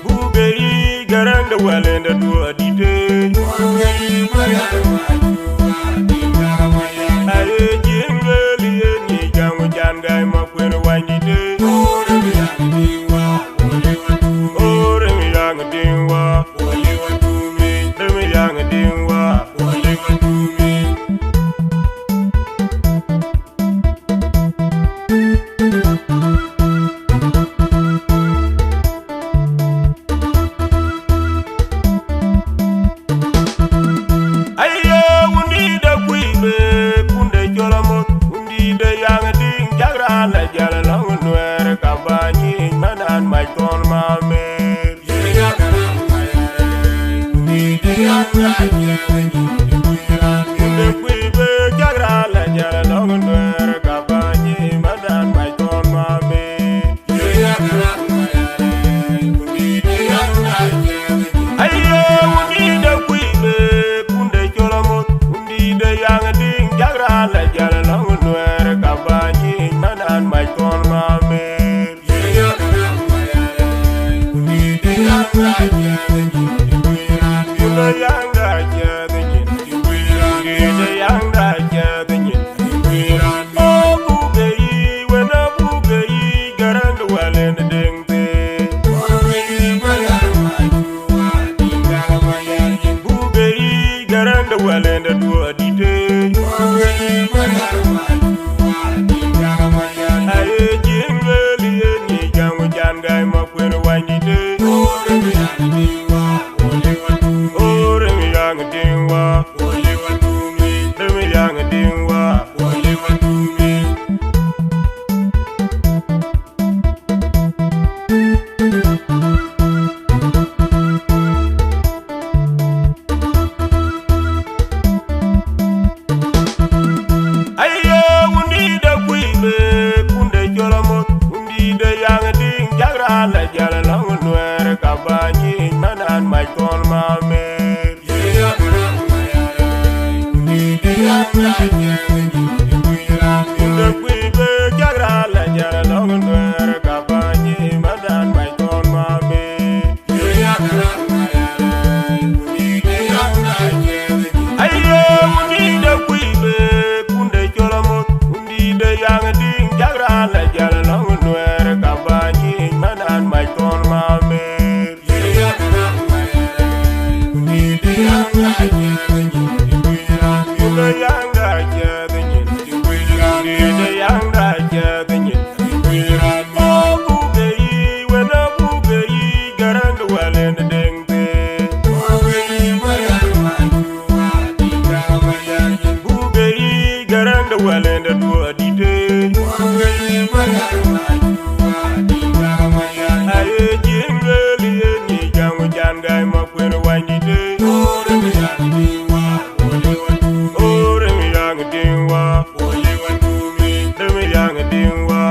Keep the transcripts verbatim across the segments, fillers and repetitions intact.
Buk bei Garaŋ de wälën de duɔ̈ɔ̈r dït ë. Aye jiëŋ lueel yen ye jam, can gäi ma kuën wany dït ë. O rem yaŋ tiŋ wä. Rem yaŋ tiŋ wä. Aye, wundït de kuibe, kunde cɔl amoth, wundït de yaŋ tiŋ, cak raan la jäl lɔŋ Nuɛɛr, ka bä nyic, man an mac thɔn mamer. Kunde kuibe, cak raan la jäl lɔŋ Nuɛɛr, ka bä nyic, man an mac thɔn mamer. Aye, wundït de kuibe, kunde cɔl amoth, wundït de yaŋ tiŋ, cak raan la jäl lɔŋ Nuɛɛr, ka bä nyic, man an mac thɔn mamer. Buk bei Garaŋ de wälën de duɔ̈ɔ̈r dït ë. Aye jiëŋ lueel yen ye jam, can gäi ma kuën wany dït ë. O rem yaŋ tiŋ wä. Rem yaŋ tiŋ wä. Aye, wundït de kuibe, kunde cɔl amoth, wundït de yaŋ tiŋ, cak raan la jäl lɔŋ Nuɛɛr, ka bä nyic, man an mac thɔn mamer. Kunde kuibe, cak raan la jäl lɔŋ Nuɛɛr, ka bä nyic, man an mac thɔn mamer. Aye, wundït de kuibe, kunde cɔl amoth, wundït de yaŋ tiŋ, cak raan la jäl lɔŋ Nuɛɛr, ka bä nyic, man an mac thɔn mamer. Kunde yaŋ da cɛ de nyin, kunde yaŋ da cɛ de nyin. O buk bei, wën a buk bei, Garaŋ de wälën de deŋ. Buk bei Garaŋ de wälën de duɔ̈ɔ̈r dït ë. Aye jiëŋ lueel yen ye jam, can gäi ma kuën wany dït ë. O rem yaŋ tiŋ wä. Rem yaŋ tiŋ wä.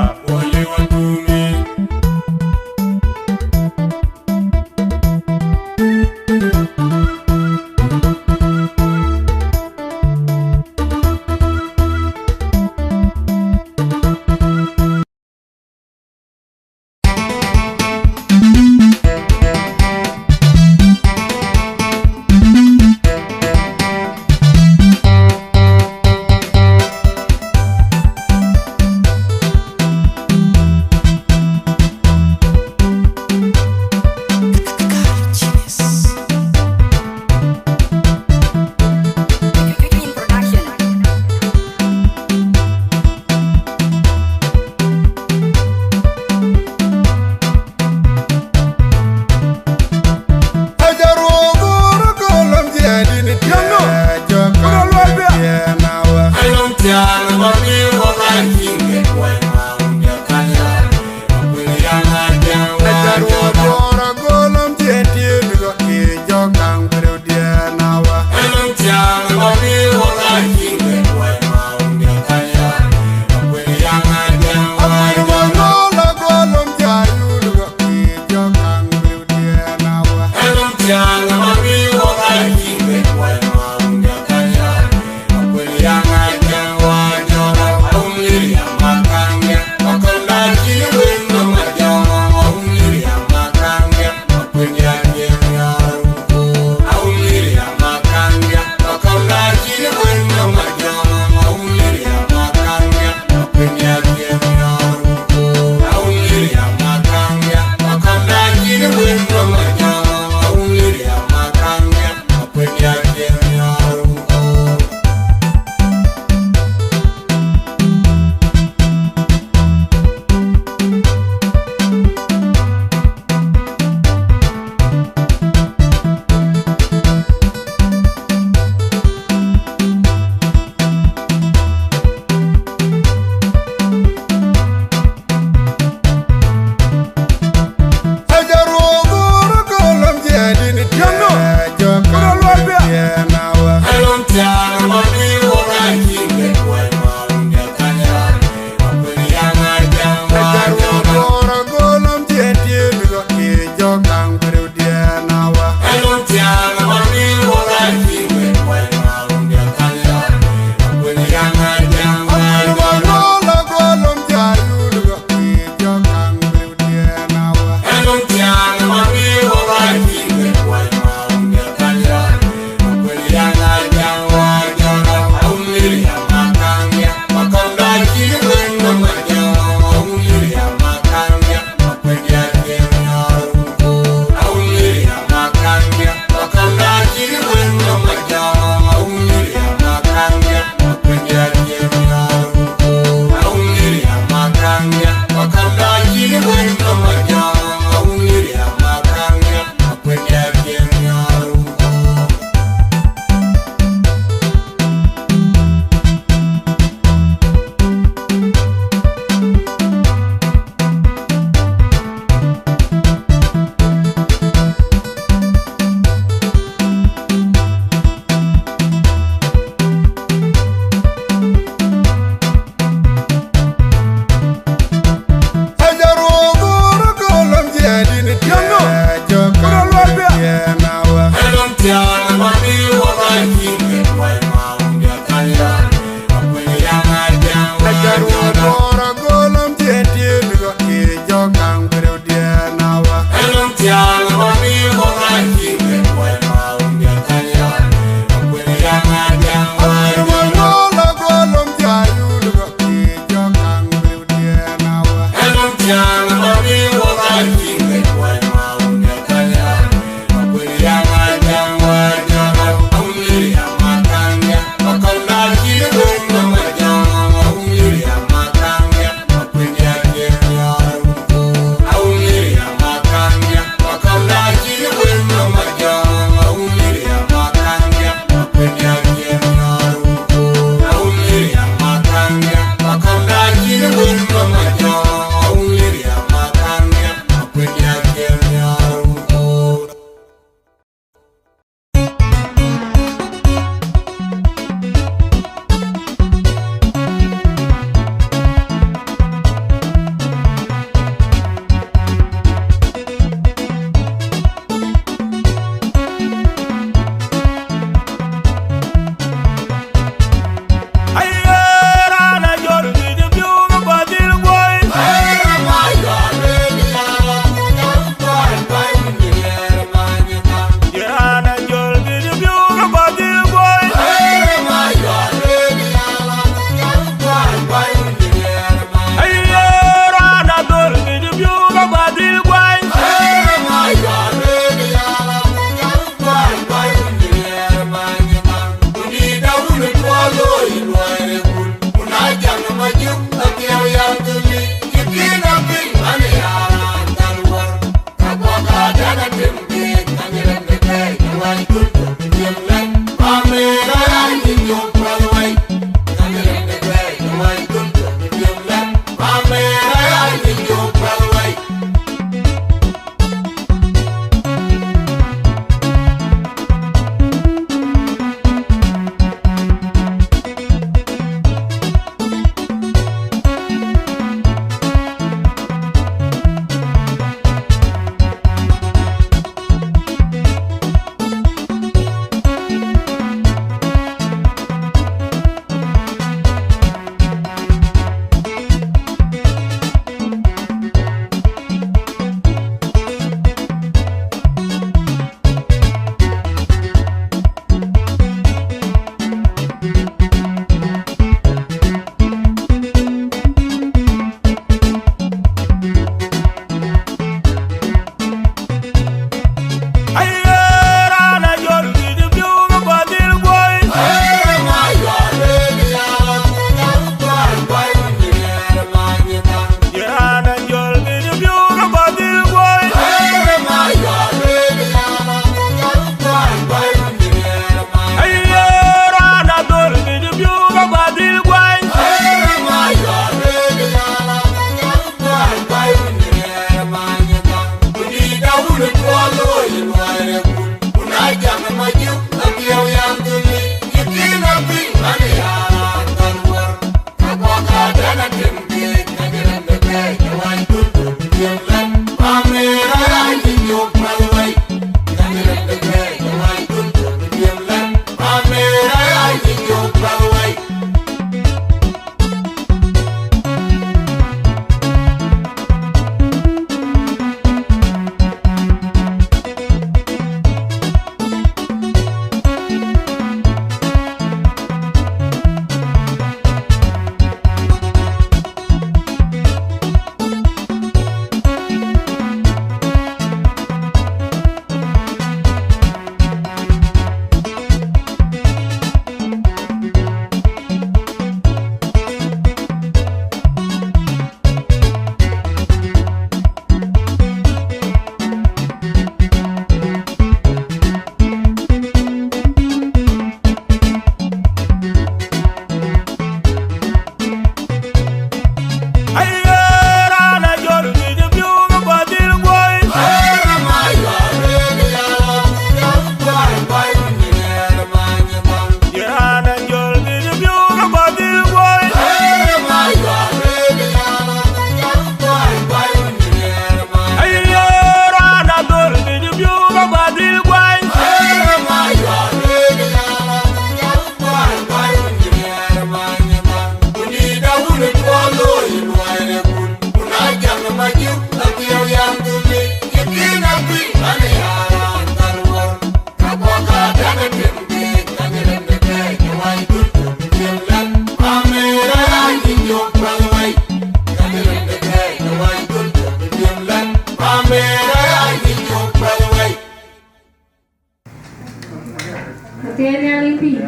Pïïr,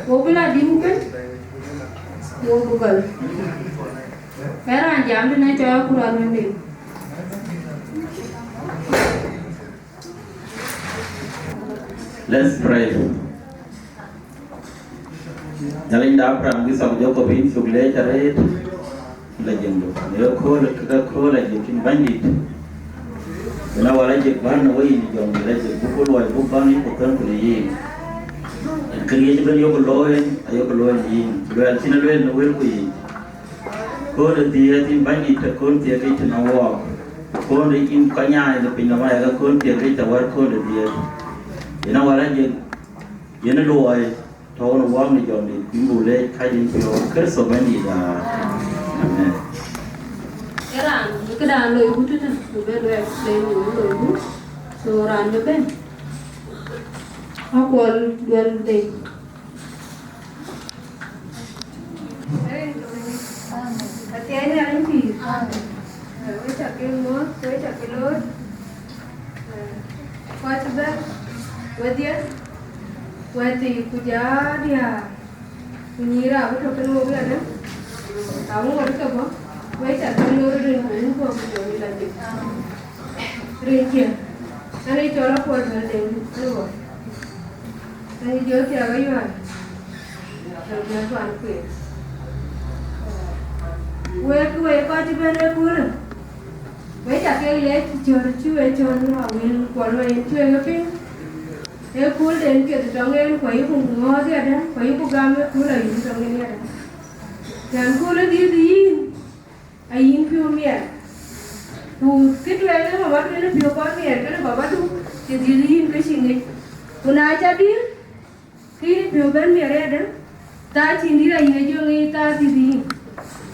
wo bï la dïm kën, wo bï gɔl. Ë raan jam dïn ë cɔɔl ku rɔt wën dï. Let's pray. Nhialic de Abraham, Isak, Jakop, yïn cuk leec arëët. La jëŋdu në ëkööl, kek ëkööl ajëk yïn Bɛ̈nydït. Yen awal ajëk bän në wei yïn Jɔŋdït ajëk buk luɔi buk bän yïn ku thön ku në yïn. Yen këriëëc ëbën yok looi, ayok looi në yïn. Luɛɛl cïn lueel në wël ku yiic. Kööl ë dhiëëth yïn Bɛ̈nydït, të kööl thiëëk yic tënë wɔɔk. Kööl yïn kɔc nyaai në piny nɔm ayek kööl thiëëk yic të wär kööl ë dhiëëth. Yen awal ajëk yen luɔi tɔ̈u në wɔɔk në Jɔŋdït, ku yïn buk leec kacin piɔ̈u Kërtho Bɛ̈nydït. Amen. Ë raan bï këdan loi ku tëtën, ku bɛ luɛɛk explain në wën loi ku, so raan bï bɛ̈n. Akuɔl Duɛl Deng. Athiɛɛi Nhialic pïïr. Wek ca ke muɔ̈th, wek ca ke loor. Kɔc bɛ̈n wedhie, wɛ̈t thii ku jɔ diäär, ku nyïïr abï tök kenë wok yadäŋ, aŋuɔt ke bɔ̈, wek ca ke loor rin ku wun guɔ ku jɔ wïc la jik. Rin cië, an ë cɔl Akuɔl Duɛl Deng, an ë bɔ̈. An ë jɔ thiak ayual, jɔ jɔ tuan kueer. Wek, wek kɔc cï bɛ̈n ëköölë, wek ca kek leec cï cöör cï wek cöör në awil kuɔl wei yen cueek ë piŋ. Ëkööl den piɛth tɔŋ en, ku ayïku ŋɔ̈ɔ̈th yadäŋ, ku ayïku gam ëkööl ayï tɔŋ en yadäŋ. Cän kööl ë dhiëth yïn, ayïn piɔ̈u miɛt. Ku kë tuɛɛl ë mama tuenë piɔ̈u kɔn miɛt kenë babadu, cï dhiëth yïn ke cï ŋic. Ku na ca dïr, ke yïn piɔ̈u bɛ̈n miɛt yadäŋ, thaa cïn dït ayï ë jɔ ŋic thaa dhiëth yïn.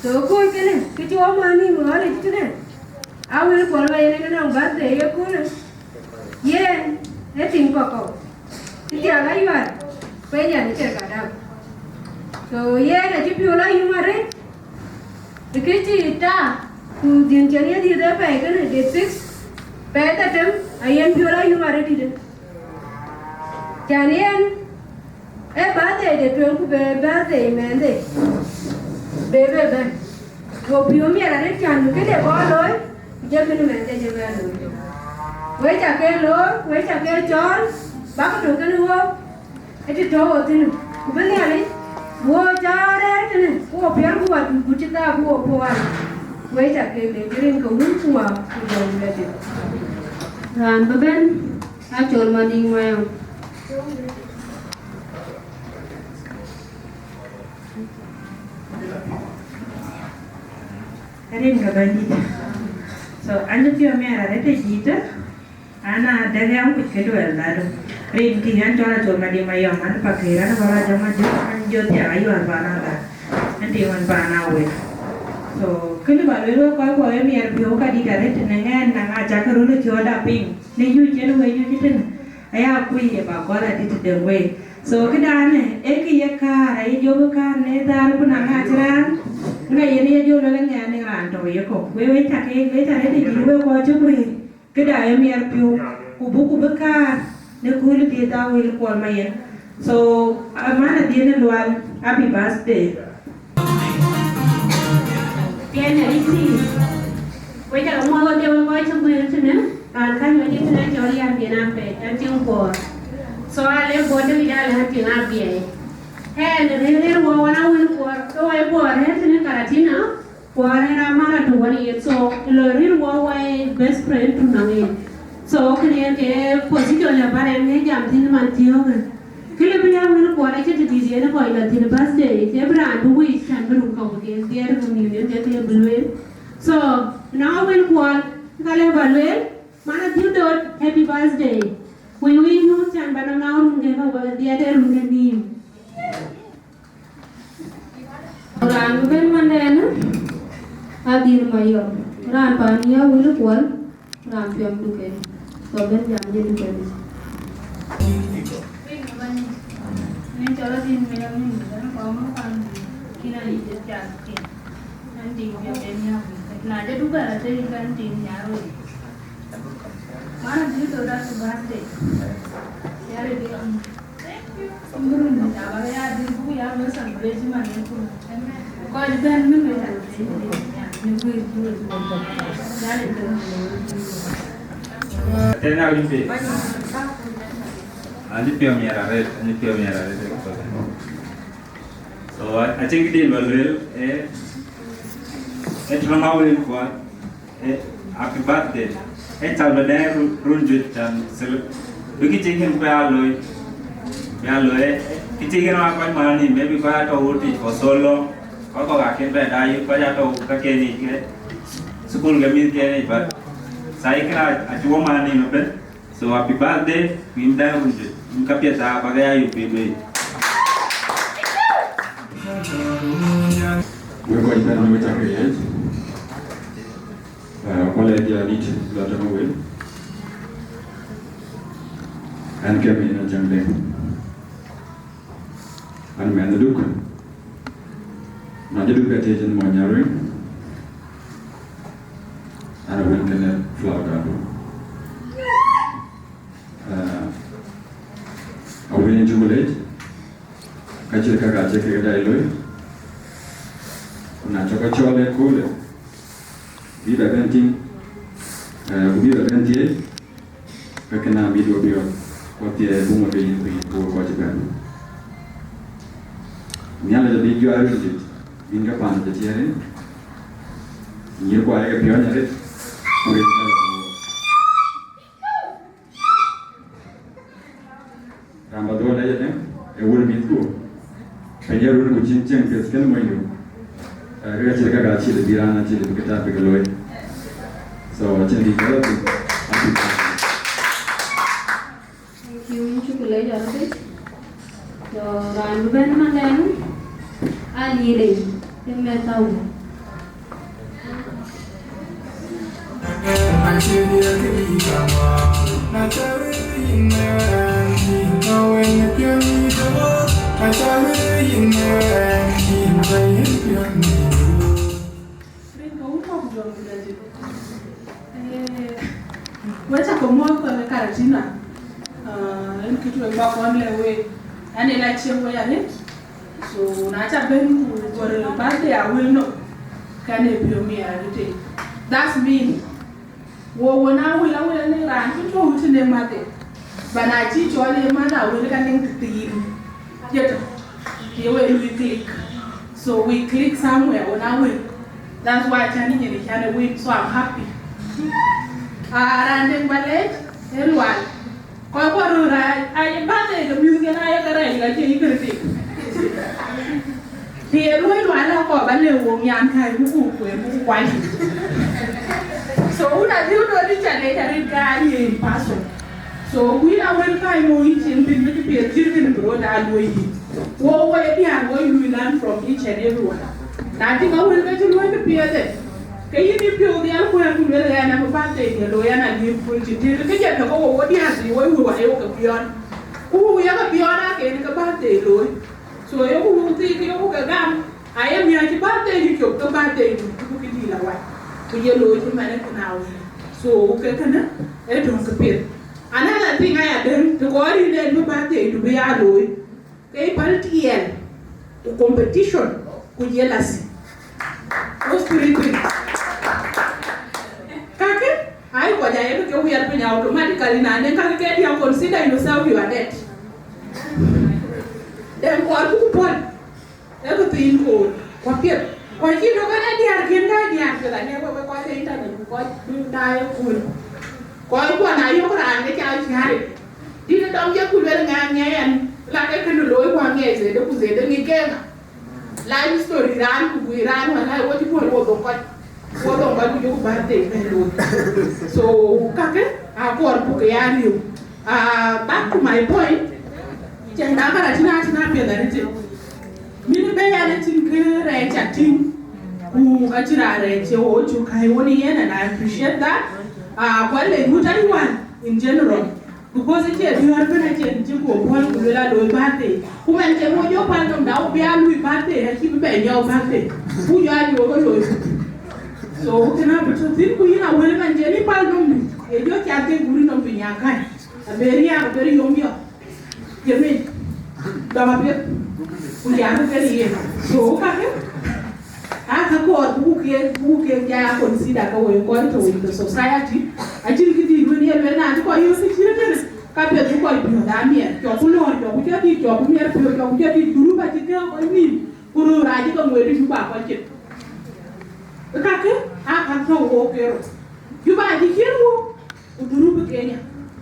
So kööl kënë, kë cï wɔ määr nïïm ɣɔn ë cï tënë, awil kuɔl ma yen ë nɔŋ birthday ëköölë. Yen ë tim kɔ̈k kɔ̈u. Cï thiak ayual, ku ë nyan ë cï kadam. So yen acï piɔ̈u la yum arëët, ë kë cï thaa, ku dhiën cïn ye dhiëth ë pɛɛi kënë, date six, pɛɛi dhetem, ayen piɔ̈u la yum arëët dïtë. Cän yen ë birthday de tueŋ ku be birthday mɛnhde be be bɛ̈n. Go piɔ̈u miɛt arëët cän bï këde kɔn looi, ku jɔ kënë mɛnhde jɔ bɛ looi. Wek ca ke loor, wek ca ke cɔɔl, bäk tök kenë wook, ë të tɔ̈u wo thïn, ku bï Nhialic, wo cä rɛ̈ɛ̈r tënë, ku wo piɛl ku wa dut, ku cï thaa ku wo puɔl. Wek ca ke leec rin ke wun ku wa ku jɔ wun adï. Raan bï bɛ̈n, Acol Madiŋ Mayɔm. Rin ke Bɛ̈nydït. So, an cï piɔ̈u miɛt arëët ë jitë, an, aa dɛ̈k yam kuc ke duɛl dhadu. Rin kï an cɔl Acol Madiŋ Mayɔm, an Pakëër, an bɔ̈ rac jɔŋ Majök, an jɔ thiak ayual paan Agar, an tiŋ ɣɔn paan Awek. So, kënë ba lueel wek kɔc kuɔ ë miɛt piɔ̈u ka dït arëët tënë ŋɛɛn, na ŋa cak röl ë cɔɔl da piŋ. Në yuc yen wëi yuc tënë, aya kuc ye ba gɔl adït tëde wei. So këdaanë, ee kë ye kaar, aye jɔ bï kaar në dhaar ku na ŋa cï raan, ŋa yen ye jɔ lɔ ŋɛɛn në raan tɔ̈u ye kɔ̈u. Wek, wek ca ke, wek ca rëëc dït wek kɔc cï guëër, këda ye miɛt piɔ̈u, ku buk ku bï kaar në kööl dhiëth Awil Kuɔl Mayen. So, amana dhiëth në Lual, happy birthday. Piɛn Nhialic pïïr. Wek ca ke muɔ̈th wek ke wek kɔc cï guëër tënë, raan kany wek cï tënë cɔl Yam Diɛn Apɛi, an tiŋ Kuɔɔr. So, a le bɔ̈ dë wic a le an tiŋ Abiɛi. Ɛn rëër rëër wɔ wan Awil Kuɔɔr, ke wɔ ye Kuɔɔr rëër tënë Karatina, Kuɔɔr rëër aman atu wan yen. So, lɔ rëër wɔ wɔ ye best friend tu nɔŋ yen. So, kënë yen ke position lë bän ɛn ŋiɛc jam thïn man thiöökë. Kë lë bï ya wël Kuɔɔr acï të dït yen kɔc lɔ thïn birthday, cie bï raan bï wïc cän bï run kɔ̈k bï gen dhiɛɛr run nïïm yen ke kë lë bï lueel. So, na wël Kuɔɔr, ka lë ba lueel, man adhiu dot, happy birthday. We wish you cän ba nɔm na run ke kɔ̈k bï dhiɛɛr run ke nïïm. Raan bï bɛ̈n mandɛn, Adhil Mayɔm. Raan pan ya wël Kuɔɔr, raan piɔ̈m duken. So bɛ̈n jam jë duken. Rin ke Bɛ̈nydït, rin cɔl Adhil Mayɔm, rin ke Bɛ̈ny kɔm pan kïn ayï jë piath kïn. An tim piɔ̈u den ya wël. Na jɔ dubɛ̈n athëëi kan tim ya wël. Man adï thou, happy birthday. Yare de. Thank you Kɔc bɛ̈n bï wek a në guiir juëc. Tënë awïc pei. Anï piɔ̈u miɛt arëët, anï piɔ̈u miɛt arëët. So, I think din ba luel, eh, eh, tënɔŋ awël kuat. Eh, happy birthday. Eh, cäl bï dɛɛr run, run juëc cän sel. Bï kë cï kën bï a looi. Bï a looi, eh, kë cï kën wa kɔc man ni, maybe kɔc atɔ̈ wutic for so long. Kɔc kɔ̈k akën bɛ daai, kɔc atɔ̈ ka kën yic ke. School ke mïth kën yic, but sai kën a, a cï wɔ man ni no ben. So happy birthday, ku yïn däŋ run juëc, yïn ka piɛth aa bäk aya yök piny bei. Wek kɔc bɛ̈n wek cak ke yec. Ah, kɔlɛ jadit la tëmë wel. Ɛn ke min a cäŋ dɛŋ. An mɛnh Duk. Na jaduk ka tëë cïn mɔny arëŋ. An a wën kënë flower garden. Ah, a wën in cuk lec, ka cït ka ka cï kek dai loi, ku na cɔk a cɔl ë köölë, bï bɛ bɛn tïŋ, eh, ku bï bɛ bɛn thiëëc, ke kënë amit we piɔ̈ɔ̈th, ku athiɛɛi buŋ we piny, piny, ku we kɔc ëbɛ̈n. Nhialic abï juäär röt juëc, bïn ke paan de tiɛɛr, nyïïr ku ayek piɔ̈ɔ̈ny arëët, ku rin ke la. Raan ba dhuɔl dɛc adɛŋ, ë wun mïthku. Piny ë run ku cïn cieŋ piɛth kën monydu. Eh, ke ka cït ka ka cït bï raan acït bï këtap bï ke looi. So, acïn bï kɔ̈ɔ̈th abï. Thank you, yïn cuk lec arëët. So, raan bï bɛ̈n man dɛn, a Lili, ë mɛth Thau. Rin ke wun kɔ̈k jɔl ku lɛ̈k. Eh, we cä ke muɔ̈ɔ̈th kɔn ë Karatina. Ah, en kë tueŋ bä kɔn lɛ̈k wek. An, ë la cieŋ wei arëët. So, na cä ben ku gɔl birthday Awil nɔm, kɛn ë piɔ̈u miɛt arëët. That's mean, wo, wo na Awil, Awil ë raan cï tɔ̈u tënë mäthë. Ba na cï cɔl ë mäth Awil ka liŋ tëthiin. Ye tɔ̈. Ye we lui click. So we click somewhere on Awil. That's why cän nyin cän ë win, so I'm happy. Ah, raan dɛ̈ ba lec, ë Lual. Kɔc kɔ̈k röör aa, aa ye birthday ke mïth kën aa ye ke rɛɛc, ka cie yï kërë tik. Të ye luɔi Lual la kɔɔr ba lëu woŋ yan kai, ku ku kueer, ku kuany. So wun adhiu dɔ̈ɔ̈r dï cä lec arëët ka aa ye in person. So ku yïn Awil kai mo yïn cin bïn bï piɛth cït kën bï rɔt aa luɔi yïn. Wo, wo ye diäär, wo ye lui learn from each and everyone. Na tïŋ Awil ke cï luɔi kë piɛth ë, ke yïn yï piɔ̈u dhial kuɛɛr ku luel ɣɛn abï birthday diɛ̈ looi an, a liep kööl cï tëëk, ke jɛn tɔ̈ ke wo, wo diäär thii, wo ye wëu aye wo ke piɔ̈n. Ku wëu yakë piɔ̈n aa ke yen ke birthday looi. So yeku wëu thii ke yeku ke gam, aye miäk cï birthday cï cop ke birthday du, ku kë dïït la wac. Ku ye looi cï man ë kën Awil. So ke kënë ë töŋ kë piɛth. Another thing aya dëŋ, të kɔɔr yïn en bï birthday du bï ya looi. Ke päl tiɛɛl, ku competition, ku jealousy. Those three things. Kakë, ai kɔc ayek ke wiɛr piny automatically, na nɛn kakë ke diäk, consider yourself, you are dead. Dem kɔɔr buk pɔ̈l, ee kë thiin koor, ku apiɛth. Kɔc cï tök kën ee diäär kën, ka diäär piɛth, anɛ wek, wek kɔc ke internet, ku kɔc daai ë kööl. Kɔc kuɔn ayök raan ke ca cääri. Dït ë dɔm cï ku luel ŋɛk ŋɛk ɛn, la ke kënë looi ku aŋiɛc zede ku zede ŋic ke ŋa. Life story raan ku gui raan wala wo cï puɔl wo dhoŋ kɔc. Wo dhoŋ kɔc ku jɔku birthday bɛ looi. So, kakë, a kɔɔr buk ya riëëu. Ah, back to my point. Cɛn da Karatina, Karatina piɛth arëët. Min bɛ yan acïn kë rɛɛc ca tïŋ. Ku ka cï raan rɛɛc cï wo cuk kai woni yen, and I appreciate that. Ah, ku alec wut anyuan in general. Because acie diäär bɛ̈n, acie cï ku puɔl ku luel a looi birthday. Ku man ke wo jɔ päl nɔm da, wo bï a lui birthday, acï bï bɛ nyɔk birthday. Ku jɔ a jɔ ke looi. So, kënë abï tɔ̈ thïn, ku yïn Awil man, jɛn yï päl nɔm du, ye jɔ cath ke guri nɔm piny akäi. Aber ya, aber yom yɔ. Jemi. Jɔŋ apiɛth, ku jam ke yen. So, kakë, aa, ka kɔɔr buk ke, buk ke ja consider ke wek kɔc tɔ̈ in the society. Acïn kë dït wën ye lueel, na cï kɔc yök kë cït tënë, ka piɛth bï kɔc piɔ̈ɔ̈th aa miɛt. Cɔk ku lɔ̈ɔ̈r, cɔk ku jɔt dït, cɔk ku miɛt piɔ̈ɔ̈th, cɔk ku jɔt dït, group acï ke kɔc nïïm, ku röör acï ke ŋuëët ë Juba kɔc cin. Kakë, aa, ka tɔ̈ wok ke röt. Juba acï cïn wok, ku group Kenya.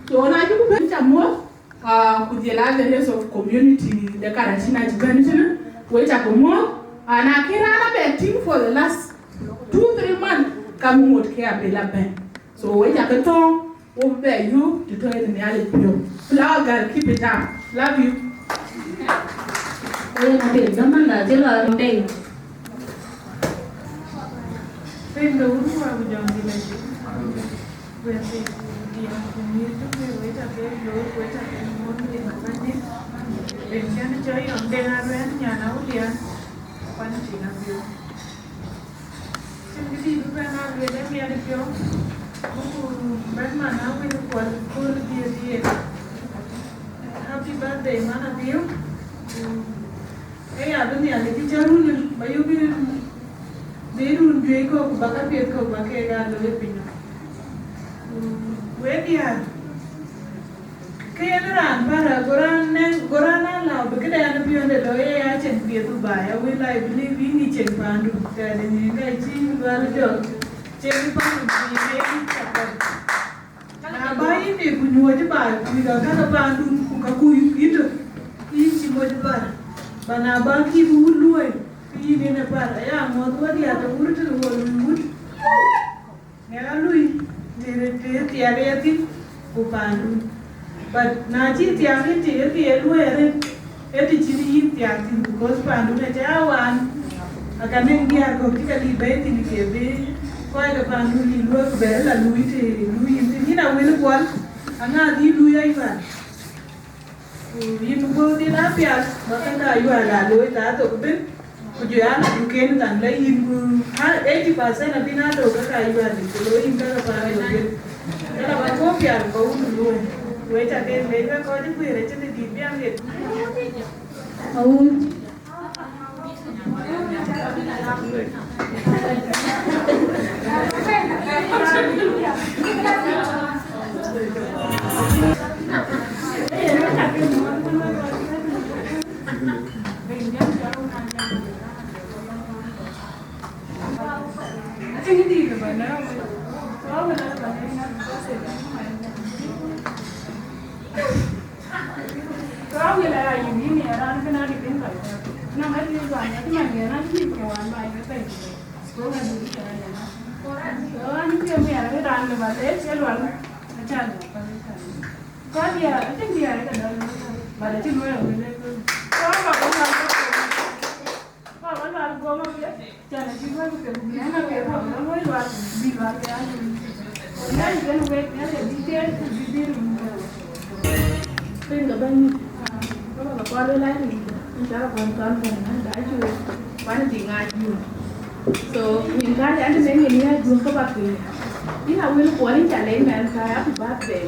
So, na cï ku bɛ̈n ca muɔ̈th, Ah, ku jël a the rest of community de Karatina cï bɛ̈n tënë, we ca ke muɔ̈th, ah, na kë raan abɛ tïŋ for the last two, three months, ka ŋot ke abï la bɛ̈n. So we ca ke thɔ̈ɔ̈ŋ, wo bɛ yök të tɔ̈ yen Nhialic piɔ̈u. Flower girl, keep it up. Love you. Yen abï dhaman la jël a piny. Piny de wun wa ku jɔŋ dï la jël. Wek diäär ku miëth tök, wek ca ke looi, wek ca ke muɔ̈th rin ë Bɛ̈nydït. Rin kën cɔl Yɔm Deŋ Aruɛ̈n, nyan Awulian, kuan cïn apiɔ̈u. Cïn kë dït bï bɛ̈n a lueel ë miɛt piɔ̈u, buku bɛ̈n man a wël kuɔl kööl dhiëëth yen. Happy birthday, man apiɔ̈u. Ku Ë ya bï Nhialic cï cä run, ba yök bï, bï run juëc kɔ̈k, ku ba ka piɛth kɔ̈k ba keek aa looi piny nɔm. Ku wek diäär, ke yen raan bär, go raan nɛn, go raan aa lääu bï këdɛn piɔ̈nde looi, ë ya cieŋ piɛth Dubai, awël, I believe yïn ë cieŋ paandu, tɛ̈dë nyin ka cï lual jɔl, cieŋ paandu bï yïn ë yïn cä kɔc. Na ba yïn de ku nyuɔɔc baai, ku yï ka käk paandun, ku ka ku yï tök, yïn cï moc bär. Ba na ba kï bï wut luöi, ku yïn en ë bär, aya ŋuɔ̈th wä diäär të wur tënë wo lui wut. Ŋɛk a lui, të, të thiak ë thïn, ku paandun. But na cï thiak ë të, ë ke ye luöi arëët, ee të cïn yïn thiak thïn, because pandun acä aa waan, aka nɛŋ diäär kɔ̈k cï ke lip bɛ̈ɛ̈i thïn, ke bï kɔc ke pandun lip luɔ̈k, ku bɛ̈ɛ̈r la luui të luui yïn thïn. Yïn a wël kuɔl, aŋa dhil luui ayual? Ku yïn guöör dhil aa pial, ba ka ka ayual aa looi, ka thok ëbën, ku jɔ ya la duken kan la yïn, ku ha eighty percent abï na döök ka ka ayual, ku looi yïn ka ke pandun. Kala ba guɔ pial ba wun luöi. Wek ca ke lec, wek kɔc ë guiir acïn dït bï aŋet. Awun. Piny ke bɛ̈ny, baba ka kuat wek la rin, in ca kuan kuan kuan na da ju, kuan di ŋa ju. So, min ka ya de men ni ya ju ka ba piny. Ina wil kuan in ca le men ka happy birthday.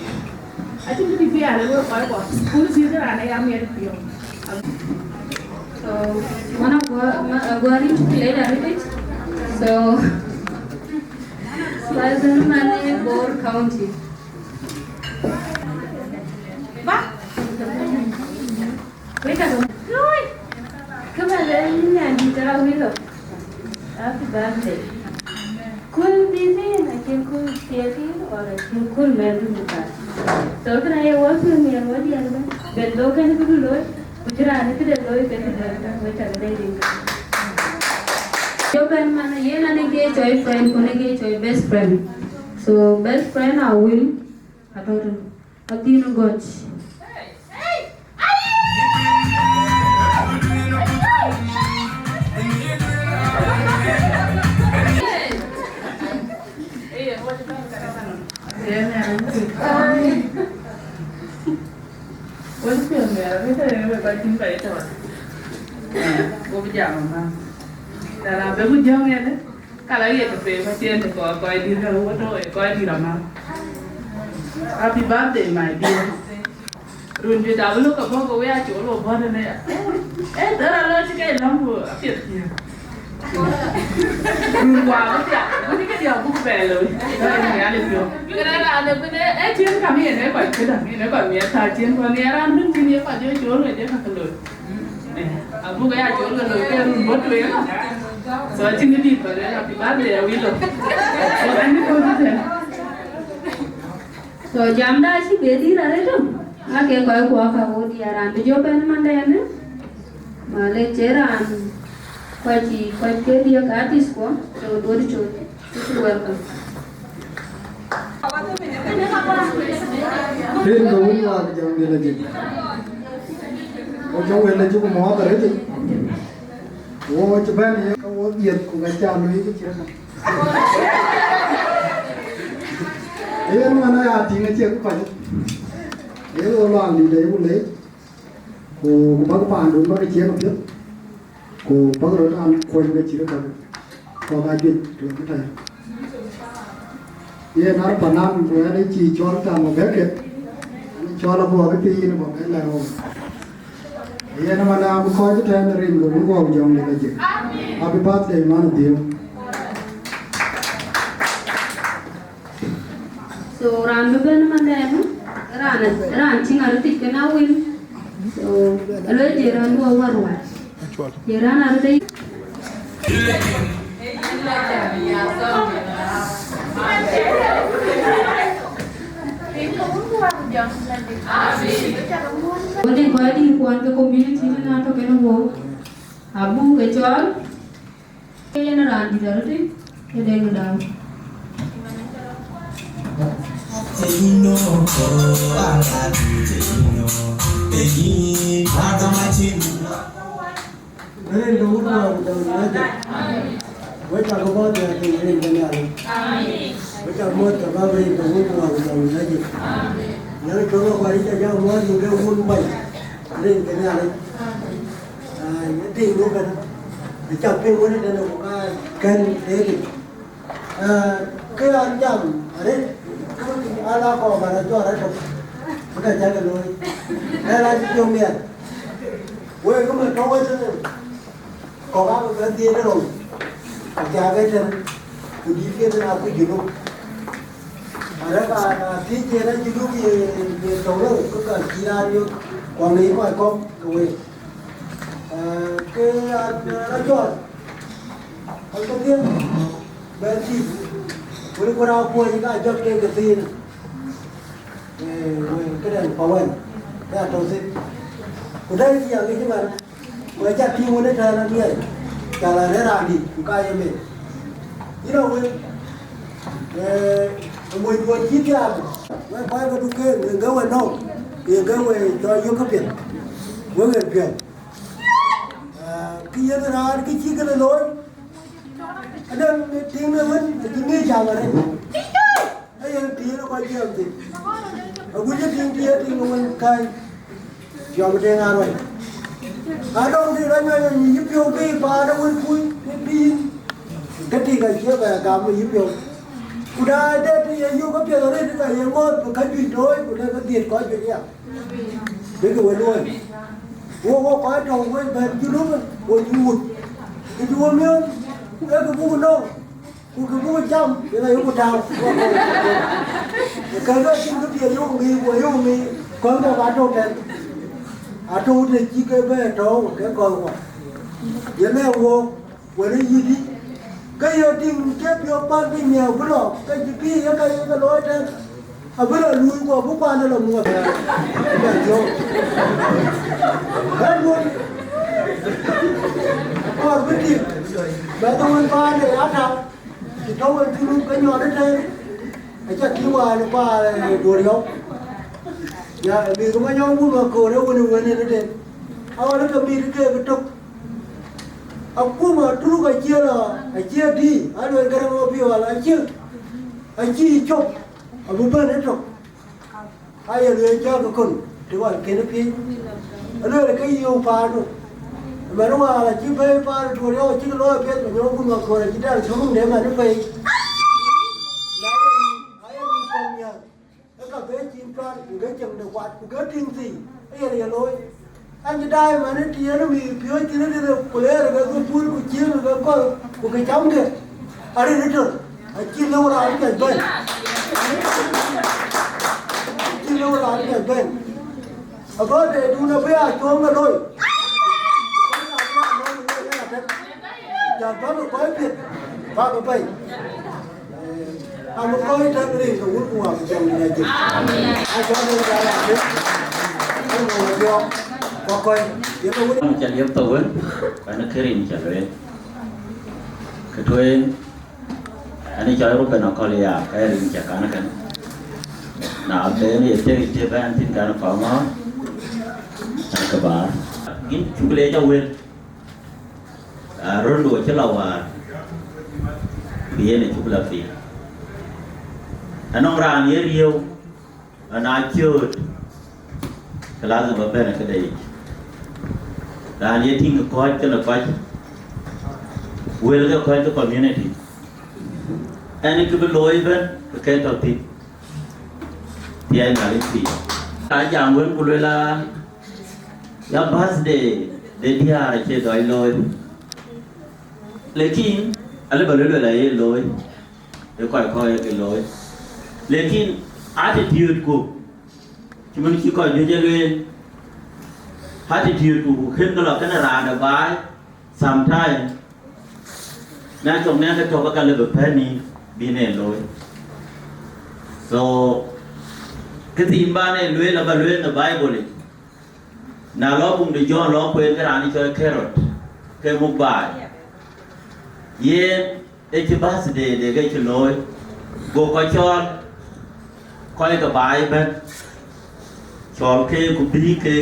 I think di bi ale wo koi ko. Kun di ra na ya mi di pio. So, mana gua, ma, gua ni tu le da ni. So, Southern Mane Bor County. Ba? Weka go. Lui. Kama le ni andi tara wilo. Happy birthday. Kul bibi na kin kul tieki or kin kul medu muka. So kana ye wasu ni ya wadi ya ba. Bendo kan kudu loy. Kujira ni kide loy kan kudu loy. Weka go dai dai. Yo ben mana ye na ne ke choi friend, ko ne ke choi best friend. So best friend I will. Atɔ̈ tënë Athïn Gɔc. Wek piɔ̈ɔ̈th miɛt arëët ë wek kɔc cïn kɔc ë tɔ̈. Wok jam ëmä. Tɛ̈ raan bï ku jɔ̈ŋ ënë, ka la ye ke pek ka cïn të kɔc, kɔc dït ka wok tɔ̈ ë kɔc dït amä. Happy birthday, my dear. Run juëc abï lok abɔ̈ ke wek acol wo bɔ̈ tënë ya. Eh, dhär alɔ cï ke läm ku apiɛth thiëëk. Run guɔ abï thiak, ku cï ke diäk buk bɛ loi. Dhär ë nhial ë piɔ̈u. Kënë raan ëbën ë, ë cïn kam yen ë kɔc këdäŋ, yen ë kɔc miɛt thaa cïn kɔn nhial raan bïn cïn ye kɔc jɔ col ke jɔ ka ke loi. Eh, abuk ya col ke loi ke run bɔ̈ tueŋ. So, acïn kë dït ba lueel, happy birthday, awilo. So, ɛn bï kɔc tëtɛ̈n. So, jamda acï be dhil arëët tɔ̈, aa ke kɔc kuɔ ka wo diɛɛr raan bï jɔ bɛ̈n ëmëndɛn, malec cie raan kɔc cï kɔc ke diëk artist kuɔ, so duɔ̈t col, cï welcome. Rin ke wun waak jam de la jik. Wo jɔ wel la jik mɔɔth arëët. Wo cï bɛ̈n ye ka wo dhiëth ku ka ca luui ke cït. Yen man aya tïŋ acie ku kɔc. Ye wo luaŋ dït aye ku leec. Ku, ku bäk paandun bäk cie ke piɛth. Ku bäk röt an kuɔny ke cït kɔc. Kɔk ajuëc tueŋ këtɛ̈ɛ̈n. Yen ar panam ku ɛn cï cɔl tam abɛ̈kë. Ɛn cɔl abuɔk ë piny bɔ̈ bɛ lɛ̈k ɣöö. Yen man abï kɔc tɛ̈n rin ku bï guɔ jɔŋ de ke jik. Happy birthday man dhiëëu. So raan bï bɛ̈n ëmëndɛn, raan, raan cï ŋa röt tic kën a win. So aluel je raan duɔ wär wär. Je raan aröt. Wënë kɔc dït kuɔn ke community në na tɔ̈ kën wok. Abuk ke cɔl. Ke yen raan dït arëët, ke Deŋ Dau. Rin ke wun wäär ku jɔŋ Nhialic. Wek cak bɔ̈ dhiɛɛr piny rin ke Nhialic. Wek cak muɔ̈th ke bäk rin ke wun wäär ku jɔŋ Nhialic. Nhialic ke wek wäär yic ajak muɔ̈th yïn ke wun bac rin ke Nhialic. Aa, ye tiiŋdu kënë, ë cak piŋ wën ëtënë ku ka kën deetic. Aa, kë an jam arëët, ala kɔɔr bä rɔt jɔt rɔt tök, bï ka cäk looi. Ë rac cï piɔ̈u miɛt. Wek ëmën tɔ̈u wek tënë, kɔ̈k abï bɛ dhiëëth ë rou, ku cak ëtënë, ku dït ke tënë akuc Junub. Arëk aa, aa thiëc yen acï Junub ye, ye tɔ̈u rou, ke ka cï raan yök, ku aŋic kɔc kɔ̈k ke wek. Aa, ke an rɔt jɔt, an ke dhiëëth, bɛ tïc, wël ku raan kuɔny ka jɔt ke ke thiin. Ee, wël këdɛn pa wɛn, ke atɔ̈ thïn. Ku dai thiaŋ ke cï man, ku acak tïŋ wën ëtɛ̈ɛ̈n amiɛl, ca la rɛ̈ɛ̈r raan dït, ku ka ye meth. Yïn awël, ee, mony duɔ̈n cï thiaak, wek kɔc ke duken, yen ke we nɔ̈k, yen ke we cɔl yök këpiɛth, wek ɣer piɔ̈u. Aa, kë yen raan kë cï kënë looi, adɛ̈ tiiŋ ëwën acï ŋic jam arëët. Ayen tiiŋ ë kɔc jiɛɛm thïn. Agut cï tiiŋ tiiŋ, tiiŋ ëwën käi. Jɔm Deŋ Aruɔ̈c. Adɔŋ dït rɔt nyuɔ̈c yï piɔ̈u ke paan ë wën kuc, ke pïïr. Ke tik acie bɛ gam yï piɔ̈u. Ku na de të ye yök apiɛth arëët, ka ye ŋɔ̈ɔ̈th, ku ka juëc looi, ku lek ke dhiëth kɔc juëc ya. Bïkï we luɔ̈i. Wo, wo kɔc tɔ̈u wek bɛ̈n Junub, wo cï wut. Kë cï wo miɔ̈ɔ̈n, ee kë buk nɔ̈k, ku kë buk cam, yen ayok tääu. Kɛ̈kë acïn kë piɛth yok ŋic, ku ayok ŋic, kɔ̈k dɛ ba tɔ̈u tɛ̈n. Atɔ̈u të cï ke bɛ tɔ̈u, ke kɔ̈k wä. Yen ee wook. Wën ë yïdï, ke ye tïŋ ke piɔ̈u pal piny nhiaar ku lɔ, ke cï pïïr ye ka ye ke looi tɛ̈n, abï lɔ luui ku abï kuan ë lɔ muɔ̈th. Bɛ̈n duɔ̈n, kɔɔr bï tïŋ, bɛ dhɔ̈ŋ wën paan ë ata, cï tɔ̈u wën cï rum ke nyɔɔt ëtɛ̈ɛ̈n, acä tïŋ wään ë paan ë Duɔ̈riɔ̈u. Ya, mïth Manyɔk wun Maköör ë wën ë wën ëtɛ̈ɛ̈n, aɣɔn ke mïth keek tök. Akuma Turuk acie lɔ, acie dïïr, aluel Garaŋ Mabior acie, acie cop, abï bɛ̈n ëtök. Aye lueel cɔl ke kön, të ɣɔn kën piëc. Aluel ke yöök paandu. Ëmɛn wäär acï bɛ̈ɛ̈i paan ë Duɔ̈riɔ̈u acïk looi piɛth, Manyɔk wun Maköör acï dɛl cök de man ë pei. Na ye, aye mïth kɔ̈k nhial. Ë ka ke cïn cuar, ku ke cieŋ de kuat, ku ke tïŋ thii. Yen ye looi. An cï daai man ë tiɛɛn ë mïth piööc thïn ëtënë, ku leer ke dhupul, ku ciëën ke kɔ̈l, ku ke camkë, arëët ëtör, acï lëu raan piɛth bɛ̈n. Acï lëu raan piɛth bɛ̈n. Ago de dun abï aa cuɔ̈ŋ ke looi. Jal bä ke kɔc piɛth, bä ke bɛ̈i. Am kɔc täk rin ke wut ku wam jam në jël. A jam në jam në jël. Ku wut yɔ, ku kɔc, ye ke wut. Cä liep thok wën, ku ɛn kë rin cä lueel. Kë tueŋ, ɛn cɔl Ruben Akɔl ya, ka rin cä kan kën. Na ben ye tek ye bɛ̈n thïn kan kɔŋ ŋɔ̈ɔ̈r, cä ke baar. Gïn cuk le jɔ wël. Aa, röt duö cï lɔ wäär, ku yen acuk lɔ piny. Anɔŋ raan ye riëëu, ana cööt, ke lazim ba bɛ̈n këde yic. Raan ye tïŋ kɔc kënë kɔc, wël ke kɔc ke community. Ɛn kë bï looi ëbɛ̈n, ke ke tɔ thïn. Thiɛɛi Nhialic piny. Ka jam wën ku luel aa, ya birthday de diäär acie dɔc looi. Lakin, alë ba luel luel aye looi, ë kɔc kɔ̈k ye ke looi. Lakin, attitude ku, cï man cï kɔc juëc e lueel, attitude ku, ku kën ke lɔ kënë raan de baai, sometime, na cɔk nɛn ke tɔ̈ ke ka lë bï pɛ̈n yïn, bï nɛn looi. So, kë thiin ba nɛn lueel, aba lueel në Bible yic. Na lɔ buŋ de John lɔ kueen ke raan cɔl Herod, ke muk baai. Yen ë cï birthday de ke cï looi, go kɔc cɔɔl, kɔc ke baai ëbɛ̈n, cɔɔl ke ku bïï ke,